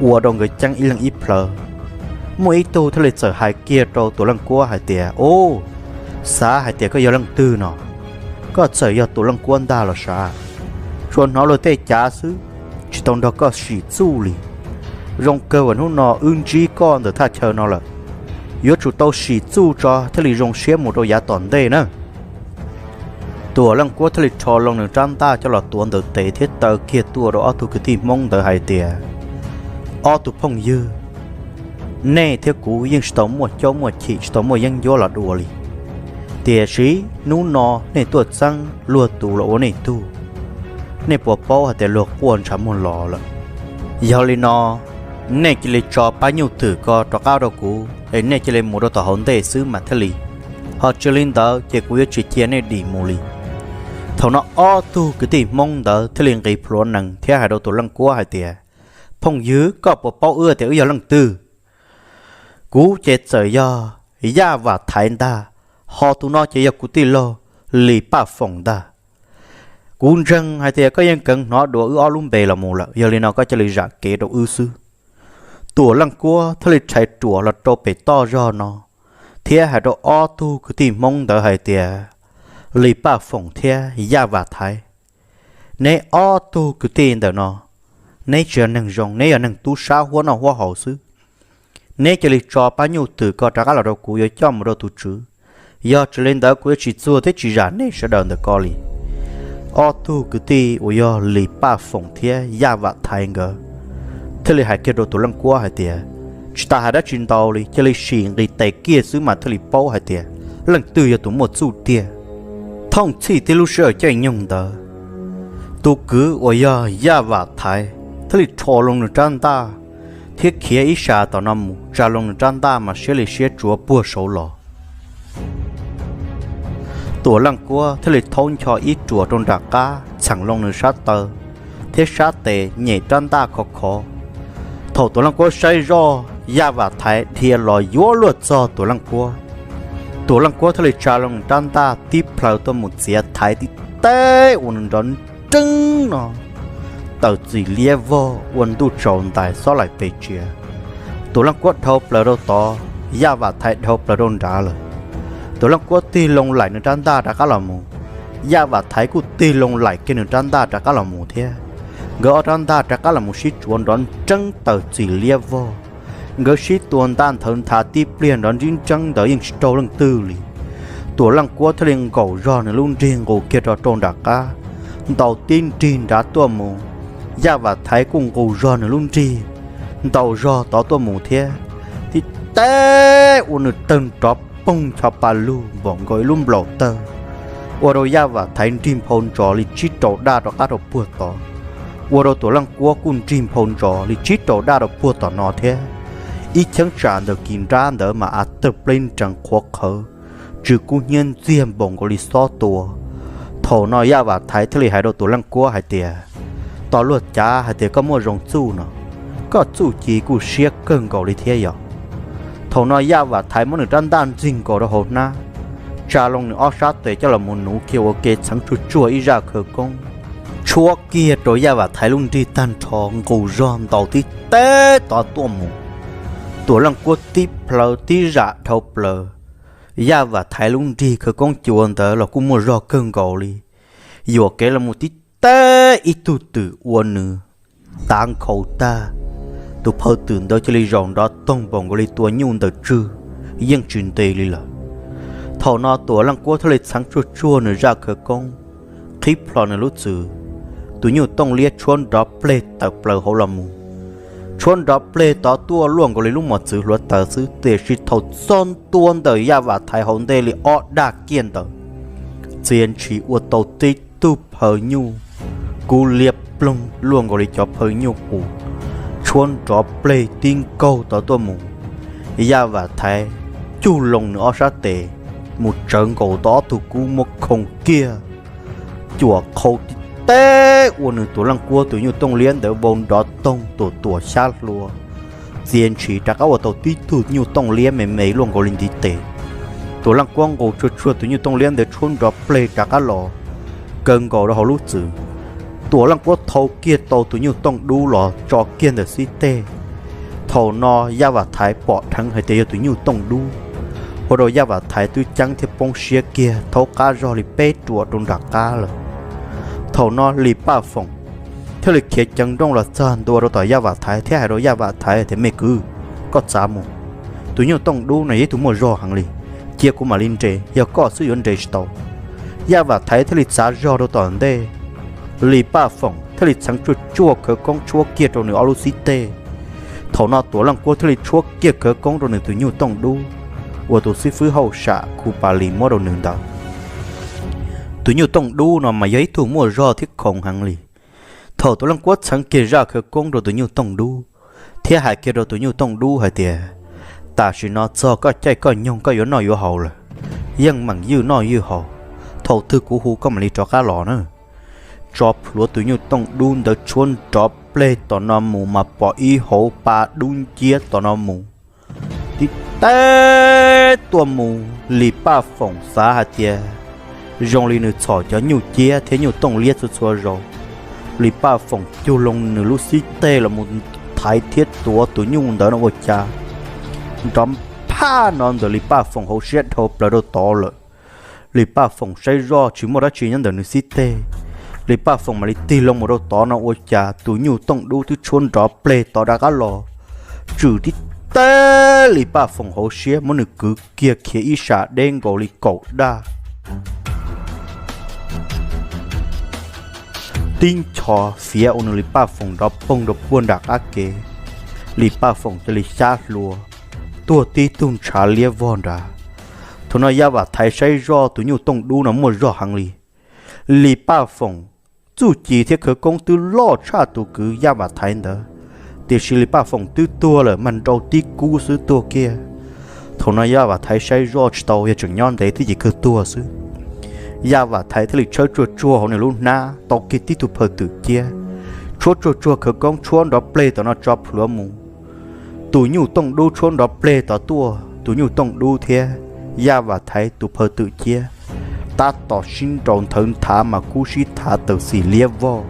ua rau nkawd ceeb ib leeg ib plhaw. Muaj ib tug thiaj li txawm hais kiag rau Tuam Leej Kuab hais tias, Ub, xav hais tias koj yog leej twg no? Koj txawm yog Tuam Leej Kuab ntag los sav? Tsuas hnov luag tej cav xwb, tsis tau nrog koj sim txuj li. Zoo kawg uas hnub no wb ntsib koj ntawm thaj chaw no lawm, yuav tsum tau sim txuj tso thiaj li zoo siab mus rau yav tom ntej na. Tuam Leej Kuab thiaj li rho loo nws rab ntaj coj los tuav ntawm tes thiab taw kiag tuaj rau ob tug kwv tij Hmoob ntawd hais tias, Ob tug phooj ywg, nej thiab kuv yeej tsis tau muaj caub muaj chim, tsis tau muaj yeeb ncuab los dua li. Tiam sis hnub no nej tuaj txeeb luag tus los ua nej tug, nej puas paub hais tias luag quaj ntshav muag los lawm? Yog li no, nej cia li tso pab nyuj twm ko rov qab rau kuv es nej cia li mus rau tom hauv ntej xwb mas thiaj li, ho tsis li ntawd ces kuv yuav tsis cia nej dim mus li. Thaum no ob tug kwv tij Hmoob ntawd thiaj li nqis plhuav nees thiab hais rau Tuam Leej Kuab hais tias, Phooj ywg, koj puas paub wb tias wb yog leej twg? Kuv ces txawm yog Yaj Vam Thaiv ntag, ho tus no ces yog kuv tij laug Lis Paj Foom ntag. Kuv ntseeg hais tias koj yeej kheev hnov dua wb ob lub npe los mus lawm, yog li no koj cia li zam kev rau wb xwb. Tuam Leej Kuab thiaj li rhais ruam los rau pem toj zog no thiab hais rau ob tug kwv tij Hmoob ntawd hais tias, Lis Paj Foom thiab Yaj Vam Thaiv, neb ob tug kwv tij ntawm no, neb tsis yog neeg zoo, neb yog neeg tub sab huab noj huab haus xwb. Neb cia li tso pab nyuj twm ko rov qab los rau kuv yuav coj mus rau tus tswv, yog tsis li ntawd kuv yuav tsis txuag thiab tsis zam nej sawv daws ntawm ko li. Ob tug kwv tij uas yog Lis Paj Foom thiab Yaj Vam Thaiv nkawd thiaj li hais kiag rau Tuam Leej Kuab hais tias, tsis tas hais dab tsi ntau li, cia li sim nqis tes kiag xwb mas thiaj li paub hais tias leej twg yog tus muaj txuj tiag. Thooj txhij tib lub sij hawm caij nyoog ntawd, tus kwv uas yog Yaj Vam Thaiv thiaj li rho loo nws rab ntaj thiab khiav ib sab tom no mus, tsa loo nws rab ntaj mas siab li siab tsuav puag saud los. Tuam Leej Kuab thiaj li thaub ncho ib ruam rau nram qab txheem loo nws sab taw thiab sab tes nyem rab ntaj khov khov. Thaum Tuam Leej Kuab saib zoj, Yaj Vam Thaiv dhia los yuav luag txog Tuam Leej Kuab. Tuam Leej Kuab thiaj li tsa loo nws rab ntaj tib plhaw tuaj mus txiav Thaiv tib teb ua nws nrov nreeb no, tawm txim liab vog ua ntuj tsaus ntais xob laim pes tsiav. Tuam Leej Kuab dhau plaws rau tod, Yaj Vam Thaiv dhau plaws rau nrad lawm. Tuam Leej Kuab tig loo laim nws rab ntaj rov qab los mus, Yaj Vam Thaiv kuj tig loo laim kiag nws rab ntaj rov qab los mus thiab. Nkawd ob rab ntaj rov qab los mus sib tsuav nrov nreeb tawm txim liab vog. Nkawd sib tua ntaj nthawv nthav tib pliag nrov ntsib ntseeb ntawd yeej tsis raug leej twg li. Tuam Leej Kuab thiaj li nkaum zog nws lub nrig nqus kiag rau rau nram qab, ntaus tib nrig nrad tuaj mus. Yaj Vam Thaiv kuj nqus zog nws lub nrig, ntaus zog tod tuaj mus thiab. Tib teb ua nws tawg nrov poog ncho pa lug npaum nkaus ib lub nplaum tawg, ua rau Yaj Vam Thaiv nrig nphau ntsos li tsib rau daj rov qab rau puag tod, ua rau Tuam Leej Kuab kuj nrig nphau ntsos li tsib rau daj rau puag tom no thiab. Ib cheeb tsam ntawm kis nrab ntawd mas av tawg pleb nrees qhuav qhawv, tsw kub hnyiab ntxiag npaum nkaus li xob tua. Thaum no Yaj Vam Thaiv thiaj li hais rau Tuam Leej Kuab hais tias, tos luag cav hais tias koj muaj zoo txuj no, koj txuj ci kuj siab kawg nkaus li thiab yom. Thaum no Yaj Vam Thaiv muab nws rab ntaj ntxig nkaus rau hauv hnab, tsa loo nws ob sab tes coj los mus nuv kiag ua ke txheev tsuag tsuag ib zaj khawv koob, tshuab kiag rau Yaj Vam Thaiv lub nrig tag nrho nqus zog ntaus tib teb tod tuaj mus. Tuam Leej Kuab tib plhaw tib zam dhau plaws, Yaj Vam Thaiv lub nrig khawv koob cua ntawd los kuj muaj zog kawg nkaus li, yuam kev los mus tib teb ib tug twm ua nws tav nkhaus tag. Tus phaw twm ntawd cia li zaum nrov toog npaum nkaus li tua nyuj ntawm tswg, yeej tsis nti li lawm. Thaum no Tuam Leej Kuab thiaj li txheev tsuag tsuag nws zaj khawv koob, qhib plho nws lub txwm, tus nyuj tooj liab tshuab nrov pleg tawm plaws hauv los mus. Tshuab nrov pleg tod tuaj luaj nkaus li lub mos txwv hluav taws xwb, tiam sis thaum txog ntua ntawm Yaj Vam Thaiv hauv ntej li ob daj kiag ntawd, txia ntshis ua tau tib tug phaw nyuj kub liab ploog luaj nkaus li cov phaw nyuj qus, tshuab nrov pleg tib nkaug tod tuaj mus. Yaj Vam Thaiv cug loo nws ob sab tes mus tsawv nkaus tau ob tug kub muab khoo kiag, cuam qhau tib teb ua nws Tuam Leej Kuab tus nyuj tooj liab ntawd vau nrov toog tuam tuam xyab hlua, txia ntshis rov qab ua tau tib tug nyuj tooj liab me me luaj nkaus li ntiv tes. Tuam Leej Kuab nqus tsuag tsuag tus nyuj tooj liab ntawd tshuab nrov pleg rov qab los, kaw nkaus rau hauv lub txwm. Tuam Leej Kuab thau kiag tau tus nyuj tooj dub los tso kiag ntawm xib teg. Thaum no Yaj Vam Thaiv pom dheev hais tias yog tus nyuj tooj dub, ua rau Yaj Vam Thaiv twb ceeb thiab poob siab kiag thaub qab zog li peb ruam rau nram qab lawm. Thaum no Lis Paj Foom thiaj li khiav ceev nrooj los txog ntua rau tom Yaj Vam Thaiv thiab hais rau Yaj Vam Thaiv tias, me kwv, koj txav mus, tus nyuj tooj dub no yog ib tug muaj zog heev li, cia kuv mam li nres, yog koj xwb yuav nres tsis tau. Yaj Vam Thaiv thiaj li txav zog rau tom ntej, Lis Paj Foom thiaj li txheev tsuag tsuag khawv koob tshuab kiag rau nws ob lub xib teg. Thaum no Tuam Leej Kuab thiaj li tshuab kiag khawv koob rau nws tus nyuj tooj dub uas tus xib fwb hauj sam Khu Pas Lis muab rau nws ntawd. Tus nyuj tooj dub no mas yog ib tug muaj zog thiab khoom heev li. Thaum Tuam Leej Kuab txheev kiag zaj khawv koob rau tus nyuj tooj dub thiab hais kiag rau tus nyuj tooj dub hais tias, tam sim no txog koj caij koj nyoog koj yuav noj yuav haus lawm, yeej meem ywj noj ywj haus, thaum twg kuv hu koj mam li rov qab los na. Tso plhuav tus nyuj tooj dub ntawd tshuab nrov pleg tom no mus mas pom ib hauv pa dub nciab tom no mus. Tib teb tuaj mus, Lis Paj Foom xav hais tias zoo li nws txhom cov nyuj ciab thiab nyuj tooj liab txhua txhua zaus. Lis Paj Foom cug loo nws lub xib teg los mus thaiv thiab tuav tus nyuj ntawd no ua cas nrov phaj no ntawm Lis Paj Foom hauv siab dhau plaws rau tod lawm. Lis Paj Foom saib zoj tsis muaj dab tsi nyob ntawm nws xib teg. Lis Paj Foom mam li tig loo mus rau tod no ua cas tus nyuj tooj dub twb tshuab nrov pleg tod rov qab los tswm tib teb Lis Paj Foom hauv siab, muab nws kwv kiag khiav ib sab deb nkaus li kaum daj tib nchos fiav ua nws Lis Paj Foom nrov poog rau puag nram qab kev. Lis Paj Foom cia li xyab hlua, tuag tib tug ntshav liab vog nrad. Thaum no Yaj Vam Thaiv saib zoj tus nyuj tooj dub no muaj zog heev li. Lis Paj Foom txuj ci thiab khawv koob twb loj tshaj tus kwv Yaj Vam Thaiv ntawd, tiam sis Lis Paj Foom twb tuag lawm, mag nrau tib kub xwb tuag kiag. Thaum no Yaj Vam Thaiv saib zoj tsis tau, yog tseem nyob ntev thiab ces kawg tuag xwb. Yaj Vam Thaiv thiaj li tshawb tsuag tsuag hauv nws lub hnab tau kiag tib tug phaw twm ciab, tshuab tsuag tsuag khawv koob tshuab nrov pleg tom no tso plhuav mus. Tus nyuj tooj dub tshuab nrov pleg tod tuaj, tus nyuj tooj dub thiab Yaj Vam Thaiv tus phaw twm ciab tab tom sib nraus nthawv nthav mas kub sib thav tawm xim liab vog.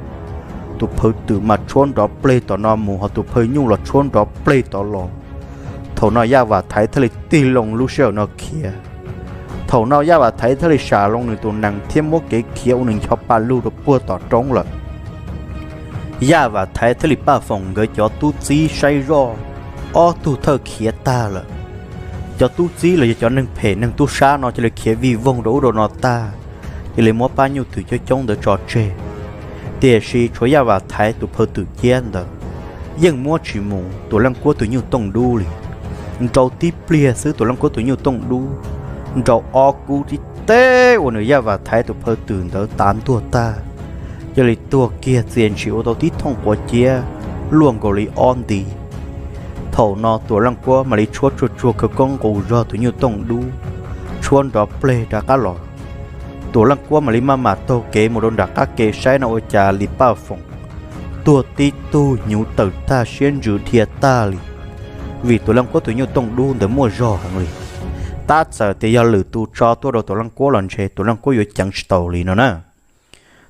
Tus phaw twm mas tshuab nrov pleg tom no mus, ho tus phaw nyuj los tshuab nrov pleg tod los. Thaum no Yaj Vam Thaiv thiaj li tig loo lub sij hawm no khiav. Thaum no Yaj Vam Thaiv thiaj li sam loo nws tus nees thiab muab kev khiav ua nws ncho pa lug rau puag tom roob lawm. Yaj Vam Thaiv thiab Lis Paj Foom nkawd cov tub txib saib zoj ob tug thawj khiav tag lawm. Cov tub txib los yog cov neeg phem neeg tub sab no cia li khiav vij voog rau ub rau no tag, cia li muab pab nyuj twm coob coob ntawd tso tseg. Tiam sis tshuav Yaj Vam Thaiv tus phaw twm ciab ntawd yeej muab tsis mus Tuam Leej Kuab tus nyuj tooj dub li. Nrau tib pliag xwb Tuam Leej Kuab tus nyuj tooj dub nrau ob kub tib teb ua nws Yaj Vam Thaiv tus phaw twm ntawd tav ntuag tag, cia li tuag kiag txias ntshis ua tau tib thooj quav ciab luaj nkaus li ob nti. Thaum no Tuam Leej Kuab mam li tshuab tsuag tsuag khawv koob nqus zog tus nyuj tooj dub tshuab nrov pleg rov qab los. Tuam Leej Kuab mam li maj mam taug kev mus rau nram qab ke saib no ua cas Lis Paj Foom tuag tib tug hnyuv tawm tag siab ntsws dhia tag li, vim Tuam Leej Kuab tus nyuj tooj dub ntawd muaj zog heev li. Tab txawm tias yog lwm tus tso tuaj rau Tuam Leej Kuab los ntshe Tuam Leej Kuab yuav ceev tsis taus li no na.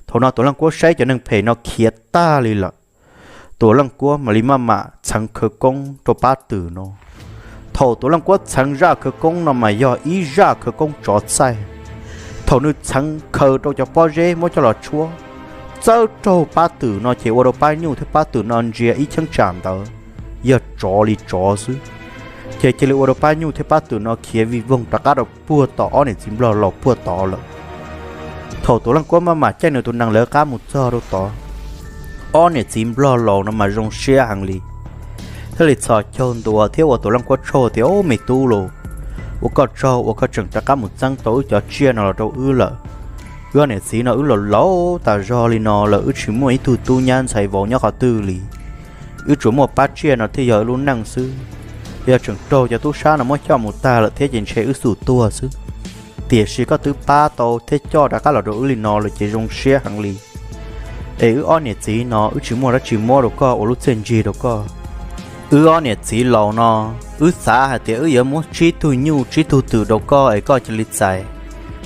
Thaum no Tuam Leej Kuab saib cov neeg phem no khiav tag li lawm, Tuam Leej Kuab mam li maj mam txheev khawv koob rau pab twm no. Thaum Tuam Leej Kuab txheev zaj khawv koob no mas yog ib zaj khawv koob tsov txaij. Thaum nws txheev khaws rau cov pob zeb muab coj los tshuab txawb raug pab twm no ces ua rau pab nyuj thiab pab twm no ntsia ib cheeb tsam ntawd yog tsov li tsov xwb. Ces cia li ua rau pab nyuj thiab pab twm no khiav vij voog rov qab rau puag tom ob niam txiv nplog laus puag tod lawm. Thaum Tuam Leej Kuab maj mam caij nws tus nees lawv qab mus txog rau tod, ob niam txiv nplog laus no mas zoo siab heev li, thiaj li txhos caug ntua thiab ua Tuam Leej Kuab tsaug tias, Au me tub los, ua koj tsaug uas koj tseem rov qab mus txeeb tau wb cov tsiaj no los rau wb lawm. Wb ob niam txiv no wb los laus tas zog li no lawm wb tsis muaj ib tug tub nyab ntxhais vauv nyob qhov twg li. Wb tsuas muaj pab tsiaj no thiaj yog wb lub neej xwb. Yog tseem raug cov tub sab no muab coj mus tag lawm thiab ces ntshe wb xum tuag xwb. Tiam sis koj twb pab tau thiab coj rov qab los rau wb li no lawm ces zoo siab heev li. Es wb ob niam txiv no wb tsis muaj dab tsi muab rau koj ua lub txiaj ntsig rau koj. Wb ob niam txiv laus no, wb xav hais tias wb yuav muab tsib tug nyuj tsib tug twm rau koj es koj cia li txais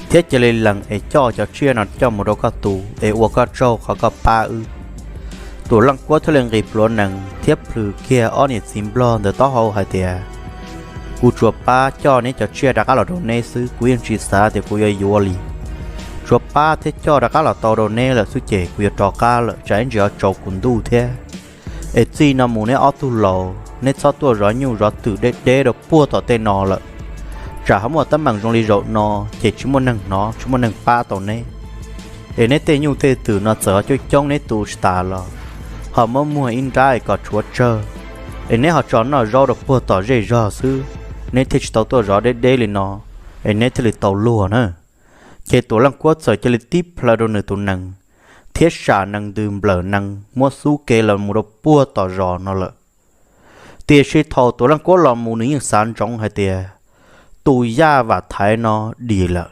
thiab cia li lees es coj cov tsiaj no coj mus rau koj tu es ua koj tsaug qhov koj pab wb. Tuam Leej Kuab thiaj li nqis pluav nees thiab plhws kiag ob niam txiv nplog ntawd taub hau hais tias, Kuv tsuas pab coj neb cov tsiaj rov qab los rau neb xwb, kuv yeej tsis xav tias kuv yuav yuav li. Tsuas pab thiab coj rov qab los tau rau neb lawm xwb ces kuv yuav rov qab lawm, tsam ib ntsis ho tsaus kuv ntuj thiab. Es txij no mus neb ob tug laus neb txhob tuaj zov nyuj zov twm deb deb rau puag tom tej no lawm, tsam ho muaj teeb meem zoo li zaum no ces tsis muaj neeg hnov tsis muaj neeg pab tau neb. Es neb tej nyuj tej twm no txawm ho coob coob neb tu tsis tas los ho muab muag ib nrab es kom tshuav tsawg, es neb ho tso noj zaub rau puag tom zej zog xwb, neb thiaj tsis tau tuaj zov deb deb li no, es neb thiaj li tau luag na. Ces Tuam Leej Kuab txawm cia li tib plhaw rau nws tus nees thiab sam nees ntws nplawm nees muab xub kev los mus rau puag tom zos no lawm. Tiam sis thaum Tuam Leej Kuab los mus nws yeej xav ntsoov hais tias, tus Yaj Vam Thaiv no dim lawm,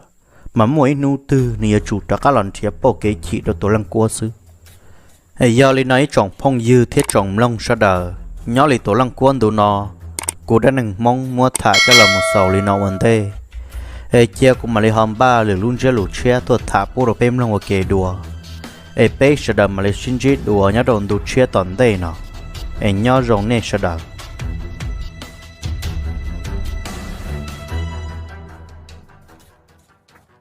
mas muaj ib hnub twg nws yuav tsum rov qab los nrhiav pauj kev chim rau Tuam Leej Kuab xwb. Es yog li no ib tsoom phooj ywg thiab tsoom mloog sawv daws, nyob li Tuam Leej Kuab ntu no, kuv dab neeg Hmoob muab tham coj los mus xaus li no ua ntej. Es cia kuv mam li ho npaj lwm lub ntsiab lus tshiab tuaj tham pub rau peb mloog ua ke dua. Es peb sawv daws mam li sib ntsib dua nyob rau ntu tshiab tom ntej no. es nyob zoo nej sawv daws.